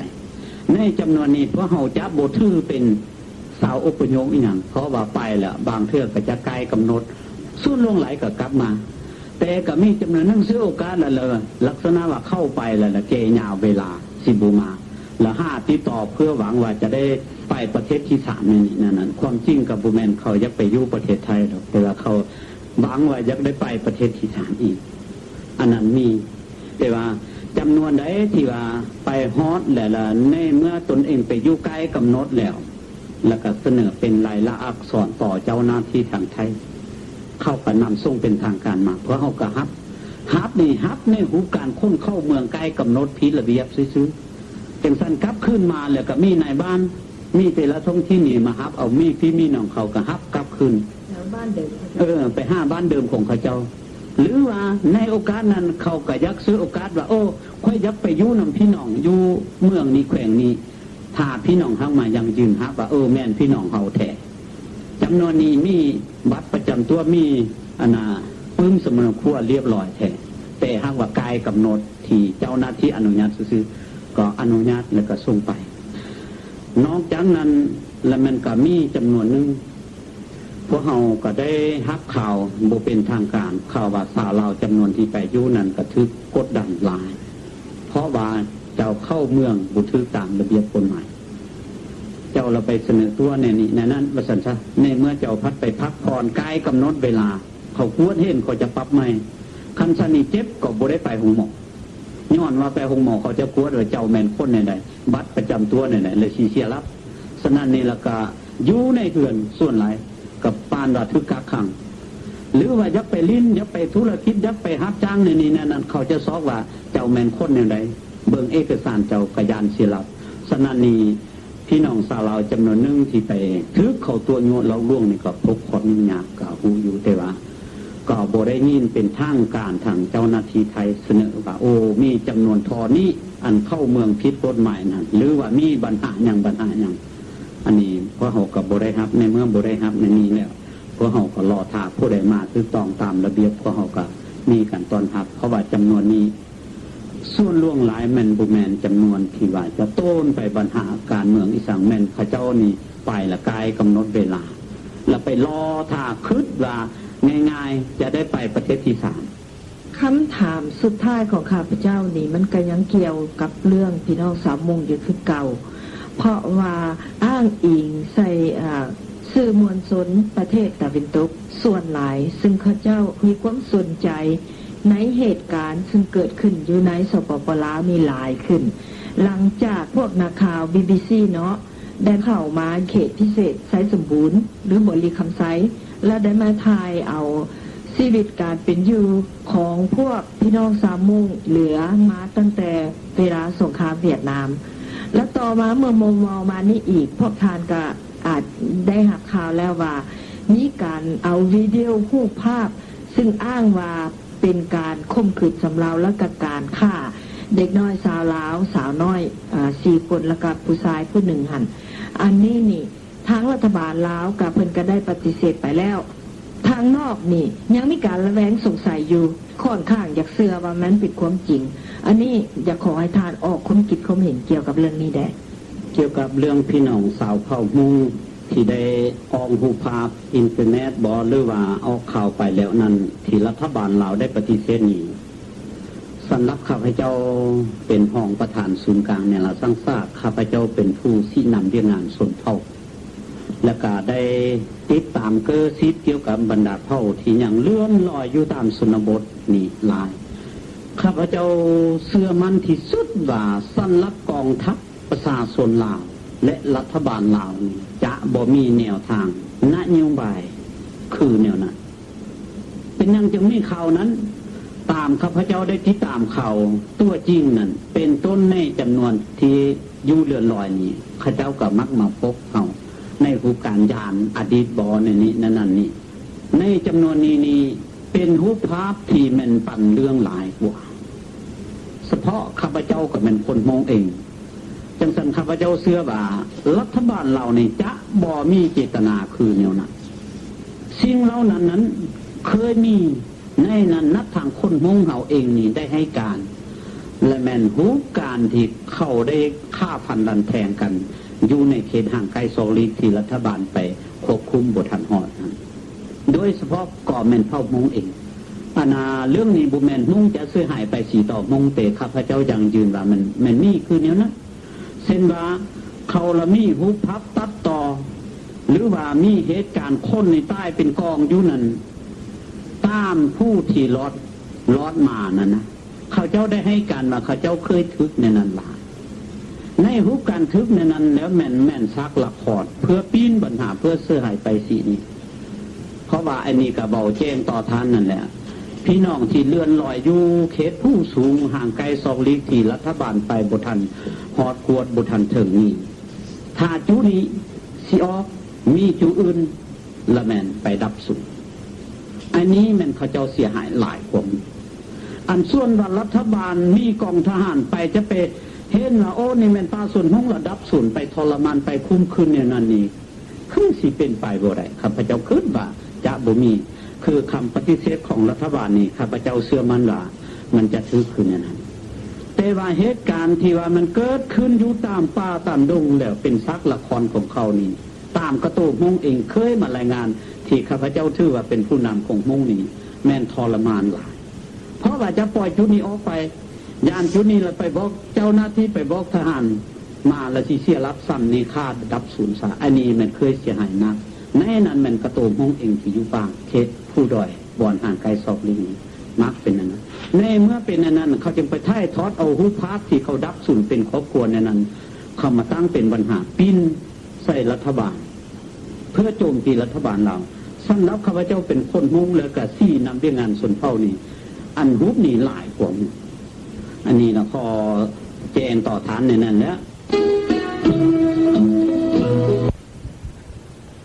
ในจำนวนนี้ พวกเฮาจะบ่ถือเป็นชาวอพยพอิหยัง เพราะว่าไปแล้ว บางเทื่อก็จะไกลกำหนด ส่วนหลวงหลายก็กลับมา แต่ก็มีจำนวนหนึ่งฉวยโอกาสแล้ว ลักษณะว่าเข้าไปแล้ว เกยาวเวลาสิบ่มา แล้วหาติดต่อเพื่อหวังว่าจะได้ไปประเทศที่สามนี่ นั่น ความจริงก็บ่แม่นเขาอยากไปอยู่ประเทศไทยหรอก แต่ว่าเขาหวังว่าอยากได้ไปประเทศที่สามอีก อันนั้นมี แต่ว่าจำนวนใดที่ว่าไปฮอดแล้ว ในเมื่อตนเองไปอยู่ใกล้กำหนดแล้ว แล้วก็เสนอเป็นลายลักษณ์อักษรต่อเจ้าหน้าที่ทางไทย เขาก็นำส่งเป็นทางการมา พวกเฮาก็รับ รับนี่รับในรูปการขนเข้าเมืองใกล้กำหนดผิดระเบียบซื่อๆ จั่งซั้นกลับคืนมาแล้วก็มีนายบ้าน มีแต่ละท้องถิ่นนี่มารับเอา มีพี่มีน้องเขาก็รับกลับคืน เออ ไปหาบ้านเดิมของเขาเจ้า หรือว่าในโอกาสนั้นเขาก็อยากฉวยโอกาสว่า โอ้ ข้อยอยากไปอยู่นำพี่น้องอยู่เมืองนี้แขวงนี้ ถ้าพี่น้องเฮามายั่งยืนรับว่า เออ แม่นพี่น้องเฮาแท้ จำนวนนี้มีบัตรประจำตัว มีอันน่ะปึ้มสมณครัวเรียบร้อยแท้ แต่หากว่าไกลกำหนดที่เจ้าหน้าที่อนุญาตซื่อๆ ก็อนุญาตแล้วก็ส่งไป นอกจากนั้นแล้วมันก็มีจำนวนหนึ่ง พวกเฮาก็ได้รับข่าวบ่เป็นทางการ ข่าวว่าชาวลาวจำนวนที่ไปอยู่นั้นก็ถูกกดดันหลาย เพราะว่าเจ้าเข้าเมืองบ่ถูกตามระเบียบกฎหมาย เจ้าละไปเสนอตัวแนวนี้แนวนั้นว่าซั่นซะ ในเมื่อเจ้าพัดไปพักผ่อนไกลกำหนดเวลา เขากวดเห็นเขาจะปรับใหม่ คันซั้นนี่เจ็บก็บ่ได้ไปโฮงหมอ ย้อนว่าไปโฮงหมอเขาจะกวดว่าเจ้าแม่นคนแนวใด บัตรประจำตัวแนวใด และสิเสียหลัก ฉะนั้นนี่ละก็อยู่ในเฮือนส่วนหลาย ก็ปานว่าถูกกักขัง หรือว่าอยากไปเล่น อยากไปธุรกิจ อยากไปรับจ้างแนวนี้แนวนั้น เขาจะซอกว่าเจ้าแม่นคนแนวใด เบิ่งเอกสารเจ้าก็ย้านเสียหลัก ฉะนั้นนี่ พี่น้องชาวลาวจำนวนหนึ่งที่ไปถูกเขาตั๋วยั่วหลอกลวงนี่ก็พบความยุ่งยากก็ฮู้อยู่ แต่ว่าก็บ่ได้ยินเป็นทางการทางเจ้าหน้าที่ไทยเสนอว่า โอ้ มีจำนวนเท่านี้อันเข้าเมืองผิดกฎหมายนั่น หรือว่ามีปัญหาหยังปัญหาหยัง อันนี้พวกเฮาก็บ่ได้รับ ในเมื่อบ่ได้รับในนี้แล้ว พวกเฮาก็รอถ้าผู้ใดมาถูกต้องตามระเบียบ พวกเฮาก็มีการต้อนรับ เพราะว่าจำนวนนี้ ส่วนหลวงหลายแม่นบ่แม่นจำนวนที่ว่าจะโต้นไปปัญหาการเมืองอีสัง แม่นเขาเจ้านี่ไปละไกลกำหนดเวลา แล้วไปรอถ้าคิดว่าง่ายๆ จะได้ไปประเทศที่สาม คำถามสุดท้ายของข้าพเจ้านี่มันก็ยังเกี่ยวกับเรื่องพี่น้องชาวมงอยู่คือเก่า เพราะว่าอ้างอิงใส่อ่าสื่อมวลชนประเทศตะวันตกส่วนหลาย ซึ่งเขาเจ้ามีความสนใจในเหตุการณ์ซึ่งเกิดขึ้นอยู่ในสปปลาวนี่หลายขึ้น หลังจากพวกนักข่าว บีบีซี เนาะ ได้เข้ามาเขตพิเศษไซสมบูรณ์ หรือบริคำไซ และได้มาถ่ายเอาชีวิตการเป็นอยู่ของพวกพี่น้องชาวมงเหลือมาตั้งแต่เวลาสงครามเวียดนาม และต่อมาเมื่อมมมานี้อีก พวกท่านก็อาจได้หับข่าวแล้วว่า มีการเอาวิดีโอรูปภาพ ซึ่งอ้างว่าเป็นการข่มขืนสำเราและก็การฆ่าเด็กน้อยชาวลาวสาวน้อยอ่าสี่คนและก็ผู้ชายผู้หนึ่งหั่น อันนี้นี่ทางรัฐบาลลาวกับเพิ่นก็ได้ปฏิเสธไปแล้ว ท ข้างนอกนี่ยังมีการระแวงสงสัยอยู่ ค่อนข้างอยากเชื่อว่ามันเป็นความจริง อันนี้อยากขอให้ท่านออกความคิดความเห็นเกี่ยวกับเรื่องนี้แด่ เกี่ยวกับเรื่องพี่น้องชาวเผ่าฮมงที่ได้อ้างรูปภาพอินเทอร์เน็ตบ่ หรือว่าออกข่าวไปแล้วนั้น ที่รัฐบาลลาวได้ปฏิเสธนี้ สำหรับข้าพเจ้าเป็นรองประธานศูนย์กลางแนวราชสร้างชาติ ข้าพเจ้าเป็นผู้ชี้นำเวียกงานชนเผ่า และก็ได้ติดตามใกล้ชิดเกี่ยวกับบรรดาเผ่าที่ยังเลื่อนลอยอยู่ตามชนบทนี้หลาย ข้าพเจ้าเชื่อมั่นที่สุดว่าสำหรับกองทัพประชาชนลาวและรัฐบาลลาวนี้จะบ่มีแนวทางนโยบายคือแนวนั้น เป็นหยังจึงมีข่าวนั้น ตามข้าพเจ้าได้ติดตามข่าวตัวจริงนั้น เป็นต้นในจำนวนที่อยู่เลื่อนลอยนี้ เขาเจ้าก็มักมาพบเฮาในรูปการณ์ยามอดีตบ่ ในนี้นั่นนั่นนี้ ในจำนวนนี้นี้เป็นรูปภาพที่แม่นปันเรื่องหลายกว่า เฉพาะข้าพเจ้าก็แม่นคนฮมงเอง จังซั่นข้าพเจ้าเชื่อว่ารัฐบาลลาวนี้จะบ่มีเจตนาคือแนวนั้น สิ่งเหล่านั้นนั้นเคยมี ในนั้นนับทั้งคนฮมงเฮาเองนี้ได้ให้การ และแม่นรูปการณ์ที่เขาได้ฆ่าฟันรันแทงกัน อยู่ในเขตห่างไกลซอกหลีกที่รัฐบาลไปควบคุมบ่ทันฮอดนั้น โดยเฉพาะก็แม่นเผ่าฮมงเอง อันน่า เรื่องนี้บ่แม่นฮมงจะเสียหายไปสีต่อฮมง แต่ข้าพเจ้ายังยืนว่ามัน มันมีคือแนวนั้น เช่นว่า เขาละมีรูปภาพตัดต่อ หรือว่ามีเหตุการณ์คนในใต้เป็นกองอยู่นั้น ตามผู้ที่รอด รอดมานั้นนะ เขาเจ้าได้ให้การว่าเขาเจ้าเคยถูกในนั้นหลาย ในรูปการถูกในนั้นแล้วแม่น แม่นฉากละคร เพื่อปิ้นปัญหา เพื่อเสียหายไปสีนี้ เพราะว่าอันนี้ก็เว้าแจ้งต่อท่านนั่นแหละ พี่น้องที่เลื่อนลอยอยู่เขตภูสูงห่างไกลซอกหลีกที่รัฐบาลไปบ่ทันฮอดกวดบ่ทันถึงนี้ ถ้าจุนี้สิออก มีจุอื่นละแม่นไปดับสูญ อันนี้แม่นเขาเจ้าเสียหายหลายกว่าหมู่ อันส่วนว่ารัฐบาลมีกองทหารไปจะไปเห็นว่า โอ้ นี่แม่นประชาชนฮมงระดับสูญ ไปทรมานไปข่มขืนแนวนั้นนี้ คือสิเป็นไปบ่ได้ ข้าพเจ้าคิดว่าจะบ่มี คือคำปฏิเสธของรัฐบาลนี้ ข้าพเจ้าเชื่อมั่นว่ามันจะถูกคือแนวนั้น แต่ว่าเหตุการณ์ที่ว่ามันเกิดขึ้นอยู่ตามป่าตามดงแล้วเป็นฉากละครของเขานี้ ตามกระโตฮมงเองเคยมารายงาน ที่ข้าพเจ้าถือว่าเป็นผู้นำของฮมงนี้ แม่นทรมานหลาย เพราะว่าจะปล่อยจุดนี้ออกไป ย่านจุดนี้แล้วไปบอกเจ้าหน้าที่ ไปบอกทหาร มาแล้วสิเสียหลักซ้ำนี้ฆ่าดับสูญซะ อันนี้แม่นเคยเสียหายนัก ในนั้นแม่นกระโตฮมงเองที่อยู่ป่าเขตภูดอย บ่อนห่างไกลซอกหลีกนี้ มักเป็นอันนั้น ในเมื่อเป็นอันนั้น เขาจึงไปถ่ายทอดเอารูปภาพที่เขาดับสูญเป็นครอบครัวในนั้น เขามาตั้งเป็นปัญหาปิ้นใส่รัฐบาล เพื่อโจมตีรัฐบาลลาว สำหรับข้าพเจ้าเป็นคนฮมงแล้วก็ชี้นำเวียกงานชนเผ่านี้ อันรูปนี้หลายกว่าหมู่ อันนี้นะ ขอแจ้งต่อท่านในนั้นแหละ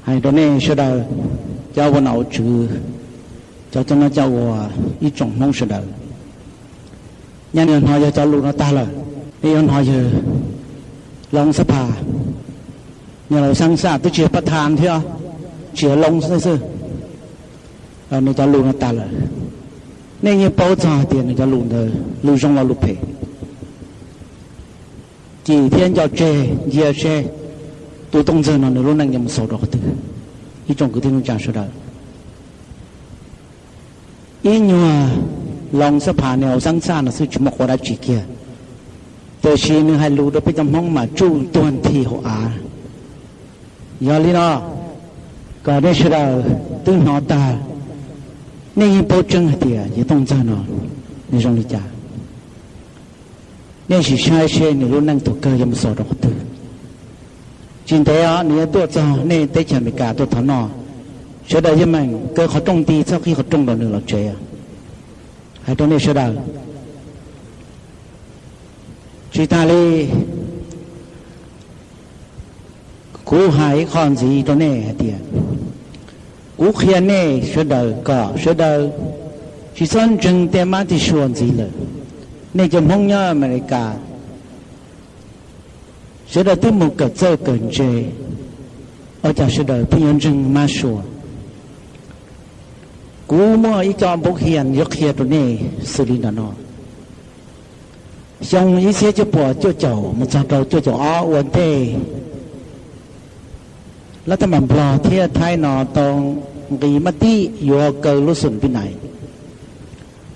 Hais rau nej sawv daws, cov ua nom ua tswv, cov coj noj coj ua, ib tsoom Hmoob sawv daws, nyaj nej yuav hnov yawg cov lus no tag lawm, nej yuav hnov yawg Looj Xab Phas, nej los xab xaj twb tsis yog pab thas thiab, tsis yog Looj xwb xwb. Nws cov lus no tag lawm, nej yeej paub txog hais tias nws cov lus ntawd lus zoo los lus phem. Cim thiab nco tseg ntsia seb tus Tooj Ntxawg no nws lub neej yuav mus xaus rau qhov twg. Ib tsoom kwv tij neej tsa sawv daws, ib nyuag Looj Xab Phas, nws hauv xab xaj no xwb tsis muaj qhov dab tsi kiag, tiam sis nws hais lus rau peb cov Hmoob mas tsuj tuag nthi hauv av. Yog li no, kom nej sawv daws twb hnov tag, nej yeej paub tseeb hais tias yawg Tooj Ntxawg no nws zoo li cas. Nej sim saib seb nws lub neej thaum kawg yuav mus xaus rau qhov twg. Tsis ntev os nws yuav tuaj txog nej teb chaws Amelikas tuaj thov noj. Sawv daws yeej meem kaw qhov rooj nti txhob qhib qhov rooj rau nws los tsev. Hais rau nej sawv daws, tsis tas li, kuv hais ib qho ntxiv rau nej hais tias, kuv qhia nej sawv daws kom sawv daws tsis txhob ntseeg tej mab tej sua ntxiv lawm. Nej cov Hmoob nyob Amelikas, sawv daws twb mus kawm txawj kawm ntse, ua cas sawv daws pheej yuav ntseeg mab sua? Kuv muaj ib co npauv hias yuav qhia rau nej xws li nram no. Xyoo ib txhiab cuaj puas cuaj caum mus txog rau cuaj caum ob ua ntej, lab thab mam Nplog thiab Thaib no tau nqis maj tib yuav kaw lub xum Vib Nais,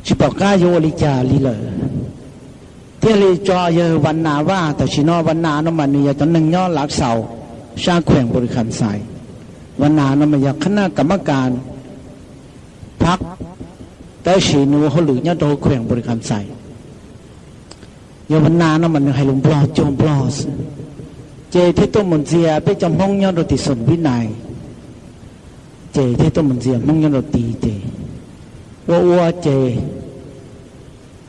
tsis pom qab yuav ua li cas li lawm, thiaj li tso yawg Vas Nas Vaj. Tam sim no Vas Nas no mas nws yog cov neeg nyob Lav Xaus, sab khueem Npus Lis Kham Xais. Vas Nas no mas yog qhab naj kam mab kas phab, tab sis nws ua hauj lwm nyob rau khueem Npus Lis Kham Xais. Yawg Vas Nas no mas nws hais lus Nplog cuag Nplog xwb, ces thiaj tuaj mus ntxias peb cov Hmoob nyob rau tim xum Vib Nais, ces thiaj tuaj mus ntxias Hmoob nyob rau tid ces ua ua ces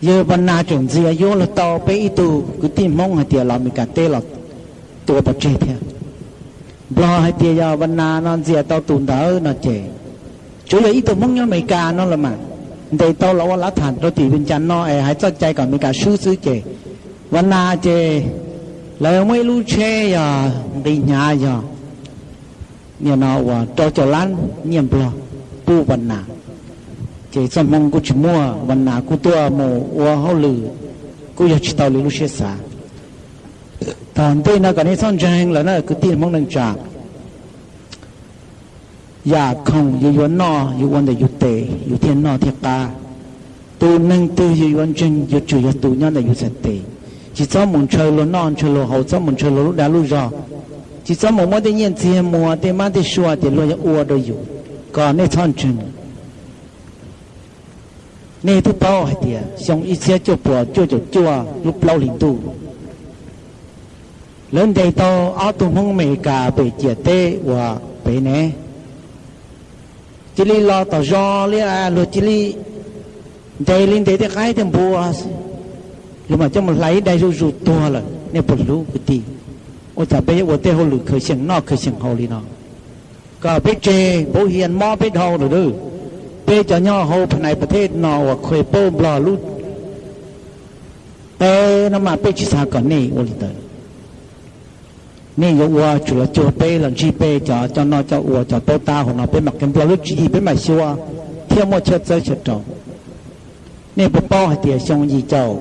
yawg Vas Nas tseem ntxias yuav luag tau peb ib tug kwv tij Hmoob hais tias los Mes Kas teb los tua pov tseg thiab. Nplog hais tias yog Vas Nas no ntxias tau tus ntawd no ces tsuav yog ib tug Hmoob nyob Mes Kas no los mas ntes tau los ua lav tham rau tim Vias Cas no es hais txoj cai kom Mes Kas swb xwb ces Vas Nas ces lawv muaj ib lub tsheb yog nqis hnyav yog nim no uas rau caum lab nyiaj Nplog pub Vas Nas, ces txoj hmoo kuj tsis muaj, Vas Nas kuj tuaj mus ua hauj lwm kuj yog tsis tau li lub siab xav. Tom ntej no kom nej txhob ntseeg lawm na kwv tij Hmoob neej tsa. Yam khoom yus yuav noj yus ua ntawm yus tes yus thiaj noj thiaj qab. Tus neeg twg yus yuav ntseeg yuav tsum yog tus nyob ntawm yus txhais tes. Tsis txhob mus ntshaw luag noj ntshaw luag haus, txhob mus ntshaw luag lub dag lub zog, tsis txhob mus muab tej nyiaj txiag muag tej mab tej sua tias luag yuav ua rau yus, kom nej txhob ntseeg. Nej twb paub hais tias xyoo ib txhiab cuaj puas cuaj caum cuaj lub plaub hlis ntuj, lawv ntes tau ob tug Hmoob Amelikas pem ciam teb uas pem ne, cia li los tom zos li, luag cia li ntes li ntes tej qaib tej npua, luag mam coj mus hlais ib daim zuj zus tuag lawm. Nej puas hlub kwv tij? Ua cas peb yuav ua tej hauj lwm khaws xyeem noj khaws xyeem haus li no? Kom peb tseg npauv hias mob peb dhau lawm. Peb cov nyob hauv pha nais pas thej no uas khues paub Nplog lub qe no mas peb tsis xav kom nej ua li ntawd. Nej yuav ua tsuas los cuag peb los ntsib peb cov coj noj coj ua cov paub tab hauv no, peb mam qhia Nplog lub tswv yim peb mam xyuas thiaj muaj chaw txawb chaw rau. Nej puas paub hais tias xyoo yim caum,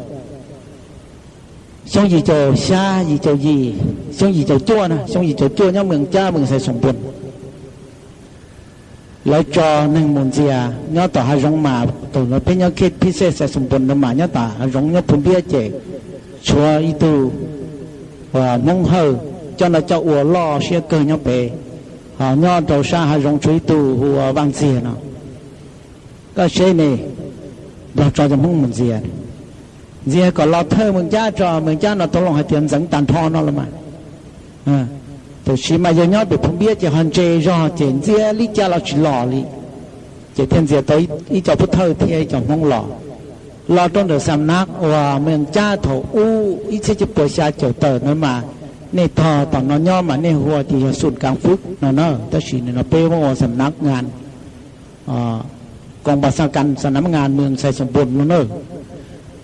xyoo yim caum xya, yim caum yim, xyoo yim caum cuaj na, xyoo yim caum cuaj nyob Mees Cab Mees Xais Xoom Npoos, lawv tso neeg mus ntxias nyob tom hav zoov mas, thaum no peb nyob khej phib xej Xais Xoom Npoos no mas nyob tom hav zoov nyob Phu Npiab ces tshuav ib tug Hmoob Hawj coj noj coj ua loj siab kawg nyob pem, ho nyob rau sab hav zoov tshuav ib tug hu ua Vaj Ntxiag no. Koj saib ne, Nplog tso cov Hmoob mus ntxias, ntxias kom los thawj Mees Cab tso, Mees Cab no tau loo hais tias ntxeev tag nrho no los mas. Tiam sis mas yog nyob pem Phu Npiab ces ho ntse zog ces ntxias li cas los tsis los li. Ces thiaj ntxias tau ib co pub thawj thiab ib co Hmoob los, los rau ntawm Xam Nab uas Mees Cab thaum ub ib txhiab cuaj puas xya caum tawm no mas, nej tog tom no nyob mas nej hu tias yog Xum Kaav Fwb no na, tab sis nim no peb muab ua Xam Nab Ngas, koos pas xa kas Xam Nab Ngas Mees Xais Xoom Npoos no na.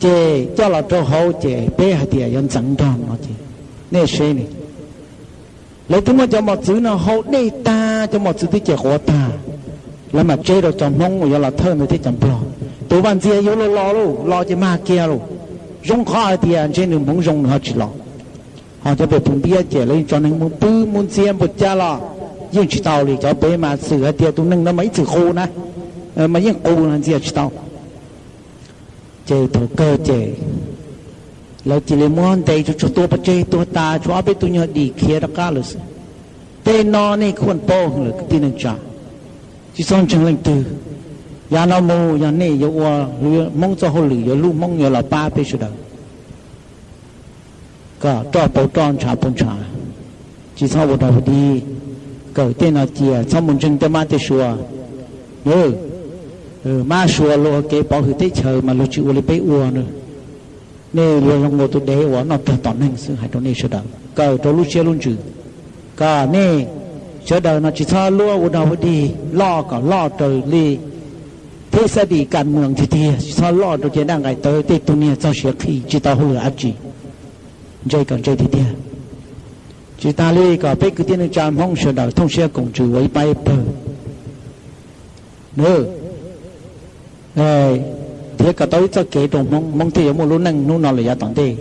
Ces coj los rau hauv ces peb hais tias yuav ntxeev nrog no ces, nej saib ne, lawv twb muab cov mos txwv no hau dej tag, cov mos txwv twb cem quav tag, lawv mam tseb rau cov Hmoob uas yuav los thawj ntawd thiab cov Nplog. Tus Vaj Ntxiag yuav los los lauj, los ces mag kiag lauj. Zoo qhov hais tias ntshe nws hmoov zoo nws ho tsis los. Ho cov pem Phu Npiab ces lawv yeej tso neeg mus pw mus ntxias npaum cas los yeej tsis tau li. Cov pem mas xwm hais tias tus neeg no mas ib txwm qus na, mas yeej qus no ntxias tsis tau. Ces thaum kawg ces lawv cia li muab ntes tsuag tsuag tua pov tseg tuag tas, tshuav ob peb tug nyuag dim khiav rov qab lawm xwb. Tej no nej kuj paub lawm kwv tij neej tsa, tsis txhob ntseeg leej twg. Yav no mus yog nej yuav ua Hmoob txoj hauj lwm, yuav hlub Hmoob, yuav los pab peb sawv daws, kom roj pauv roj ntshav pauv ntshav, tsis txhob ua rau dig. Kawm tej no cia, txhob mus ntseeg tej mab tej sua. Mab sua luag kev pov hwm teb chaws mas luag tsis ua li peb ua na. Nej luag zoo ua tus dev uas noj tag tom neeg xwb, hais rau nej sawv daws kawm rau lub siab lub ntsws, kom nej sawv daws no tsis txhob luab ua rau dig loj kom loj raws li thib xab dim kas moos tiag tiag, tsis txhob loj rau caj dab nqaim tawv, tej tug niag txog siav qhi tsis tau hauj lwm dab tsi. Ntse kom ntse tiag tiag. Tsis tas li kom peb kwv tij neej tsa Hmoob sawv daws thooj siab koom ntsws ua ib pab ib pawg. Nws, nrhiav kom tau ib txoj kev rau Hmoob, Hmoob thiaj yuav muaj lub neej hnub no lawm yav tom ntej.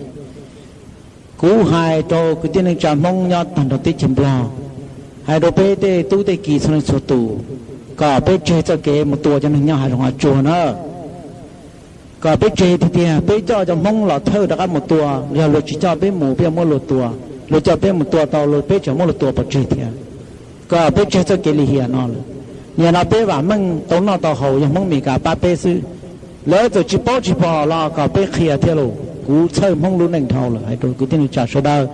Kuv hais rau kwv tij neej tsa Hmoob nyob tag nrho teb chaws Nplog, hais rau peb tej tub tej ki txhua leej txhua tus, kom peb tseg txoj kev mus tua cov neeg nyob hav zoov hav tsuag na. Kom peb tseg tiag tiag, peb coj cov Hmoob los thawj rov qab mus tua, yog luag tsis coj peb mus peb yuav muab luag tua, luag coj peb mus tua tau luag peb tseem muab luag tua pov tseg thiab. Kom peb tseg txoj kev lim hiam no lawm. Nim no peb vam meej tau noj tau haus yog Hmoob Mes Kas pab peb xwb. Lawv txawm tsis paub tsis pom los kom peb qhia thiab lauj, kuv txhawj Hmoob lub neej dhau lawm. Hais rau kwv tij neej tsa sawv daws,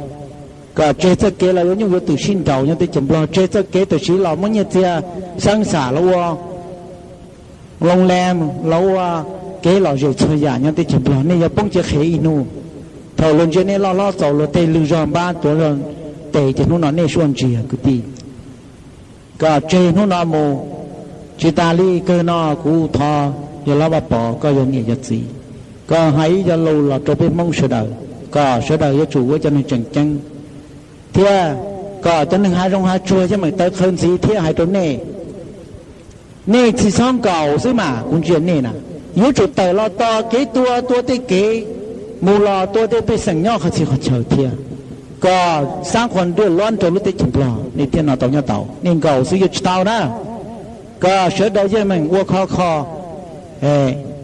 kom tseg txoj kev los yuav nyuj yuav twm sib nraus nyob teb chaws Nplog, tseg txoj kev tam sim los muab nyiaj txiag xeeb xam los ua loo le los ua kev lom zem txhua yam nyob teb chaws Nplog. Nej yuav poob ciaj qhev ib hnub, thaum luag ntsia nej loj hlob txaus luag tej lwj zog npab tuav zog tes ces hnub no nej suaj ntsiag kwv tij. Kom tseg hnub no mus. Tsis tas li kawg no kuv thov yawg Vaj Pov koj yog niam yog txiv, kom hais ib co lus los rau peb Hmoob sawv daws, kom sawv daws yuav tsum ua cov neeg tseem ceeb, thiab kom cov neeg hav zoov hav tsuag yeej meem tawv qhawv ntxiv thiab hais rau nej. Nej tsis txhob nkaum xwb mas kuv ntsia nej na, yuav tsum tawm los tos kev tua, tua tej kev mus los tua tej pej xeem nyob qhov txhia qhov chaw thiab, kom xab qhuas nruj luab rau lub teb chaws Nplog nej thiaj no tau nyob tau. Nej nkaum xwb yuav tsis tau na. Kom sawv daws yeej meem ua khov kho,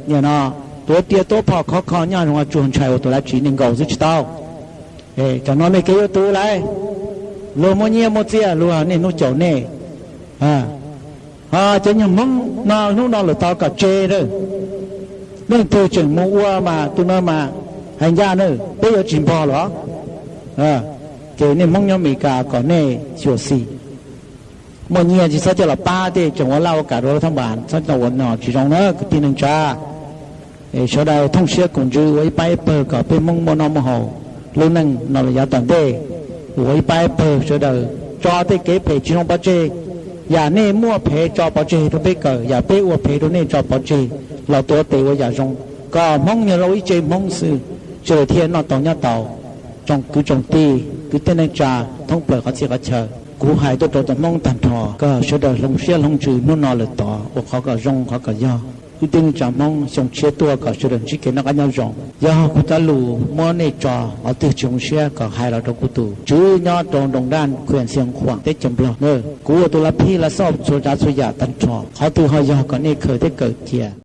nim no tuav ria tuav phom khov kho nyob hav zoov hav tsuag ntshai ua tus dab tsi, nej nkaum xwb tsis tau. Tam no nej kev yuav twv lawm, luag muaj nyiaj muaj txiaj luag niaj hnub caum nej. Ho cov nyuag Hmoob no hnub no lawm tau kom tseg na. Leej twg tseem mus ua mas tus no mas hais ncaj na, peb yuav tsis npog los. Ces nej Hmoob nyob Amelikas kom nej xyuam xim, muaj nyiaj tsis txhob coj los pab tej tseem ua laj ua kam rau thab npas, txhob coj ua no tsis zoo na kwv tij neej tsa. Sawv daws thooj siab koom ntsws ua ib pab ib pawg kom peb Hmoob muaj noj muaj haus, lub neej no los yav tom ntej ua ib pab ib pawg sawv daws tso tej kev phem tsis zoo pov tseg. Yam nej muaj phem tso pov tseg rau peb kawm, yam peb ua phem rau nej tso pov tseg, los tuav tes ua yam zoo, kom Hmoob yog zoo ib tse Hmoob xwb, sawv daws thiaj noj tau nyob tau. Tsoom kwv tsoom tij kwv tij neej tsa thoob plaws qhov txhia qhov chaw, kuv hais tuaj rau cov Hmoob tag nrho kom sawv daws hloov siab hloov ntsws hnub no lawm tod ua qhov kom zoo qhov kom yog. Kwv tij neej tsa Hmoob xyoo tshiab tuaj kom sawv daws ntsib kev noj qab nyob zoo. Yog kuv cov lus muab nej tso qhov twg tsis zoo siab kom hais los rau kuv tus tswv nyob rau nroog Daj Khuam Xia Khuam teb chaws Nplog na. Kuv ua tus lav phij lav xauj txhua tsav txhua yam tag nrho, qhov twg ho yog kom nej khaws thiab kawm cia.